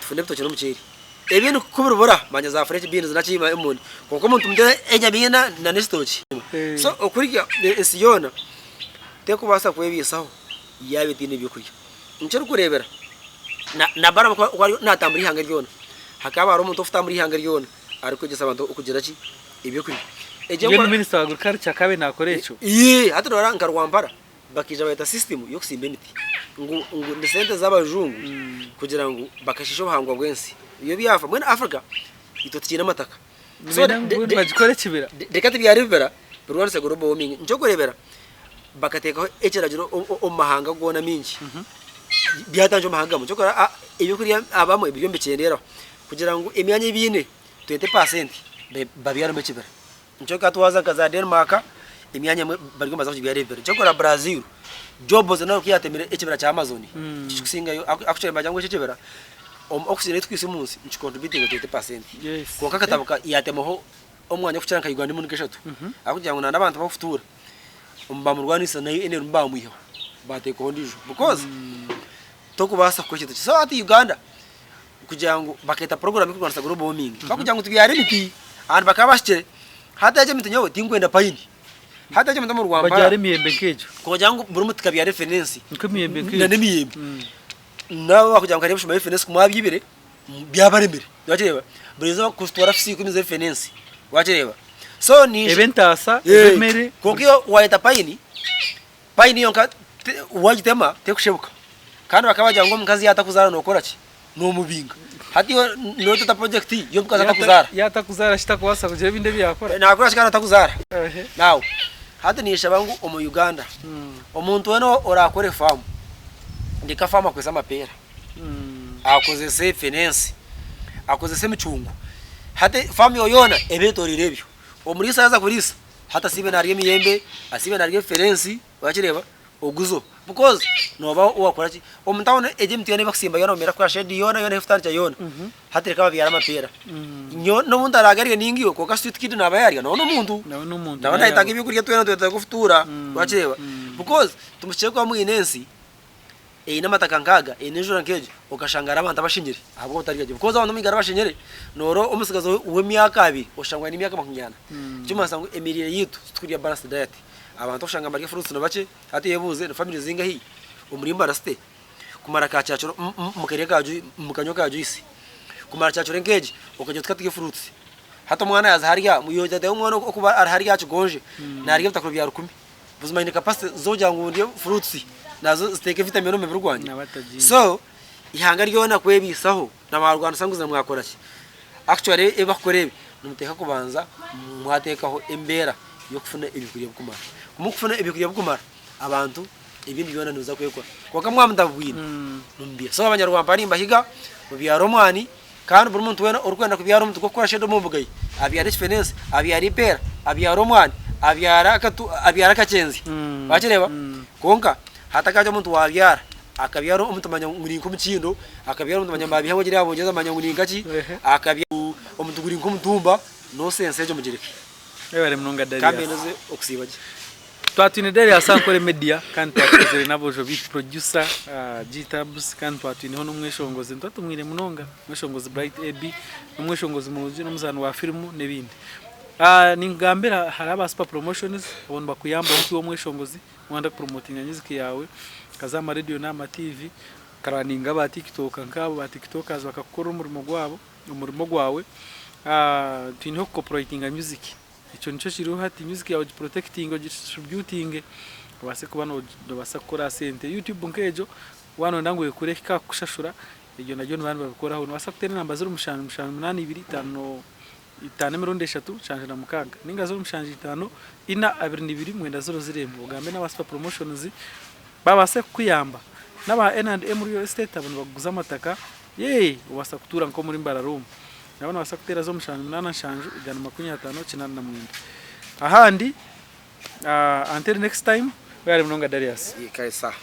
tufune ebitookye n'omuceeri. Ebindi ku biribura, manya za french beans naki emondi. Kwonka omuntu muteere enyamiina na n'ekitookye. So okurya ensi yoona terikubaasa kwebaisaho yaaba etaine byokurya. Nikyo orikureebera. Na na Balamu ku ku ariyo naatambura eihanga ryona, hakaba hariho omuntu orikutambura eihanga ryona arikwegyesa abantu okugira ki? Ebyokurya. Egyo Mbwenu enkora. minisita wa agriculture akaabaire naakora ekyo? Ii, hati nooreba nka Rwampara bakaija bareeta system y'okusimba emiti ngu ngu ni sente z'abajungu kugira ngu bakashiisha obuhangwa bw'ensi. Ebyo byafa. Mbwenu Africa itwe tikiine amataka. So Nibenda ngu mbwenu bagikore ekibira. Reka tibyara ebibira birwanise global warming. Nikyokureebera bakateekaho ekiragiro omu mahanga goona mingi byatandikira omu mahanga gamwe. Kyokora ebyokurya abamwe biriyo nibikyendeeraho kugira ngu emyanya ei baine 20% babyaremu ekibira. Nikyo ka twaza nka za Denmark emyanya emwe bariyo nibaza kugibyara ebibira. Kyokora Brazil Joe Bolsonaro ku yaatemire ekibira kya Amazon nikyo kikusingayo actually nibagira ngu eki ekibira omu oxygen ei turikwitsya omu nsi niki contributinga 20%. Kwonka akatabo ka yaatemaho omwanya ogurikukira nka Uganda emirundi nk'eshatu ahabw'okugira ngu n'abantu abarikutuura bamurwanisa nayo NRM bamwihaho bateekaho ondiijo because tokubaasa kukora ekintu ekyo. So hati Uganda kugira ngu bakeeta program y'okurwanisa global warming bakugira ngu tubyare emiti and bakaba bahikire hati egyo emiti nyowe tinkwenda pine hati egyo emiti omu Rwampara Babyare emiyembe nk'egyo. kugira ngu buri muti kabyare fenensi Nk'emiyembe nk'egyo. na n'emiyembe Naabo bakugira ngu hariho ebishuma by'efenensi ku mwabyibire byabaremire wakireeba buri izooba kuzitwara fisi ikumi z'efenensi wakireeba so ni Ebe entaasa, ebe emere. Kwonka iwe wayeta payini, payini yonka wagitema tekushebuka kandi bakaba bagira ngu omukazi yaatakuzaara nookora ki? Noomubinga. Hati iwe nooteta purojekiti y'omukazi atakuzaara. Yaatakuzaara shi takubaasa kugira ebindi ebi yaakora? Naakora ki kandi atakuzaara? Naawe hati ninshaba ngu omu Uganda omuntu weena oraakore faamu, Ndeka faamu akozese amapeera, akozese fenensi, akozese emicungwa. Hati faamu yaawe yoona ebe etoreire ebyo. Omuriisa yaaza kuriisa, hati asiibe naarya emiyembe, asiibe naarya efenensi, wakireeba, oguzo. Because nooba waakora ki, omu tawuni egyo emiti yoona ei bakusimba yoona omu miraka shade yoona yoona ei barikutandikira yoona, hati reka babyare amapeera. Nyowe n'obu ntaraagarye nainga iwe, kwonka sweet kid naaba yaarya, nawe n'omuntu. Nawe naayetaaga ebyokurya twena nitwetaaga okutuura, wakireeba. Because timuhikire kuba mwine ensi eine amataka nk'aga, eine enjura nk'egyo, okashanga hariho abantu abashenyire ahabw'obutarya gye. Because abantu omu Uganda abashenyire, noora omutsigazi w'emyaka abiri oshanga aine emyaka makumyana. Ekirikumanyisa ngu emiriire yaitu titurikurya balanced diet. Abantu oshanga nibarya fruits ni bakye, hati oyebuuze ni family zingahi omuri Mbara city kumara ka kyakiro mukarya ka mukanywa ka juice, kumara kyakiro nk'egi okagira oti ka turye fruits. Hati omwana yaaza harya, yotaho omwana okuba ari harya aha kigonje, naarya ebitakuri bya rukumi. Buzima aine capacity z'okugira ngu ndye fruits nazo ziteeke vitamin omu mubiri gwangye. Nawe atagiine. So ihanga ryona kwebiisaho na barwanisa ngu mwakora ki? Actually ebi bakukora ebi nimuteeka kubanza mwateekaho embeera y'okufuna ebyokurya birikumara. Ku murikufuna ebyokurya birikumara abantu ebindi byona nibiza kwekora. Kwonka mwaba mutabibwine nimubeiha. So abanyarwanda nimbahiga mubyare omwani. Kandi buri muntu weena orikwenda kubyara omuti gw'okukora shade omu mbuga ye, abyara ekifenensi, abyara eipeera, abyara omwani, abyara akatu, abyara akakyenzi. Wakireeba? Kwonka hatakaagira omuntu waabyara, akabyara omuti manya ngu guri nk'omukindo, akabyara omuti manya ngu baabiha ngu gira Bungyereza manya ngu ni nkaki, akabyara omuti guri nk'omutumba, nosense egyo mugireke. Webare munonga Kandi Darius. mbendeze okusiiba gye. Twatwine Darius Ankole Media kandi twatukozire n'aboojo baitu producer G-Tabs kandi twatwineho n'omweshongozi nitwatumwire munonga omweshongozi Bright AB n'omweshongozi murungi n'omuzaani wa firimu n'ebindi. Ninkugambira hariho aba Super Promotions abo nibakuyambaho nk'iwe omweshongozi waaba nooyenda kupromotinga music yaawe okaza aha marediyo n'aha ma TV okaraninga aba TikTok nk'abo ba TikTokers bakakukorera omurimo gwabo omurimo gwawe. Twineho kucopyrightinga music. Ekyo nikyo kiriho hati, music yaawe ogiprotectinge, ogidistributinge obaase kuba nobaasa kukora aha sente. YouTube nk'egyo waaba noyenda ngu ekure ehike aha kukushashura, ebyo nabyo nibaba nibabikoraho. Nobaasa kuteera enamba 07 7 8 2 5 5 emirundi eshatu 76 ninga 07 5 4 22 9 0 1 ogambe n'aba Super Promotions babaase kukuyamba. N'aba N and M Real Estate abo nibakuguza amataka, yee obaasa kutuura nk'omuri Mbarara omu. Nabo nibabaasa kuteera 07 8 7 159. Ahandi until next time, webare munonga Darius. Kare sawa.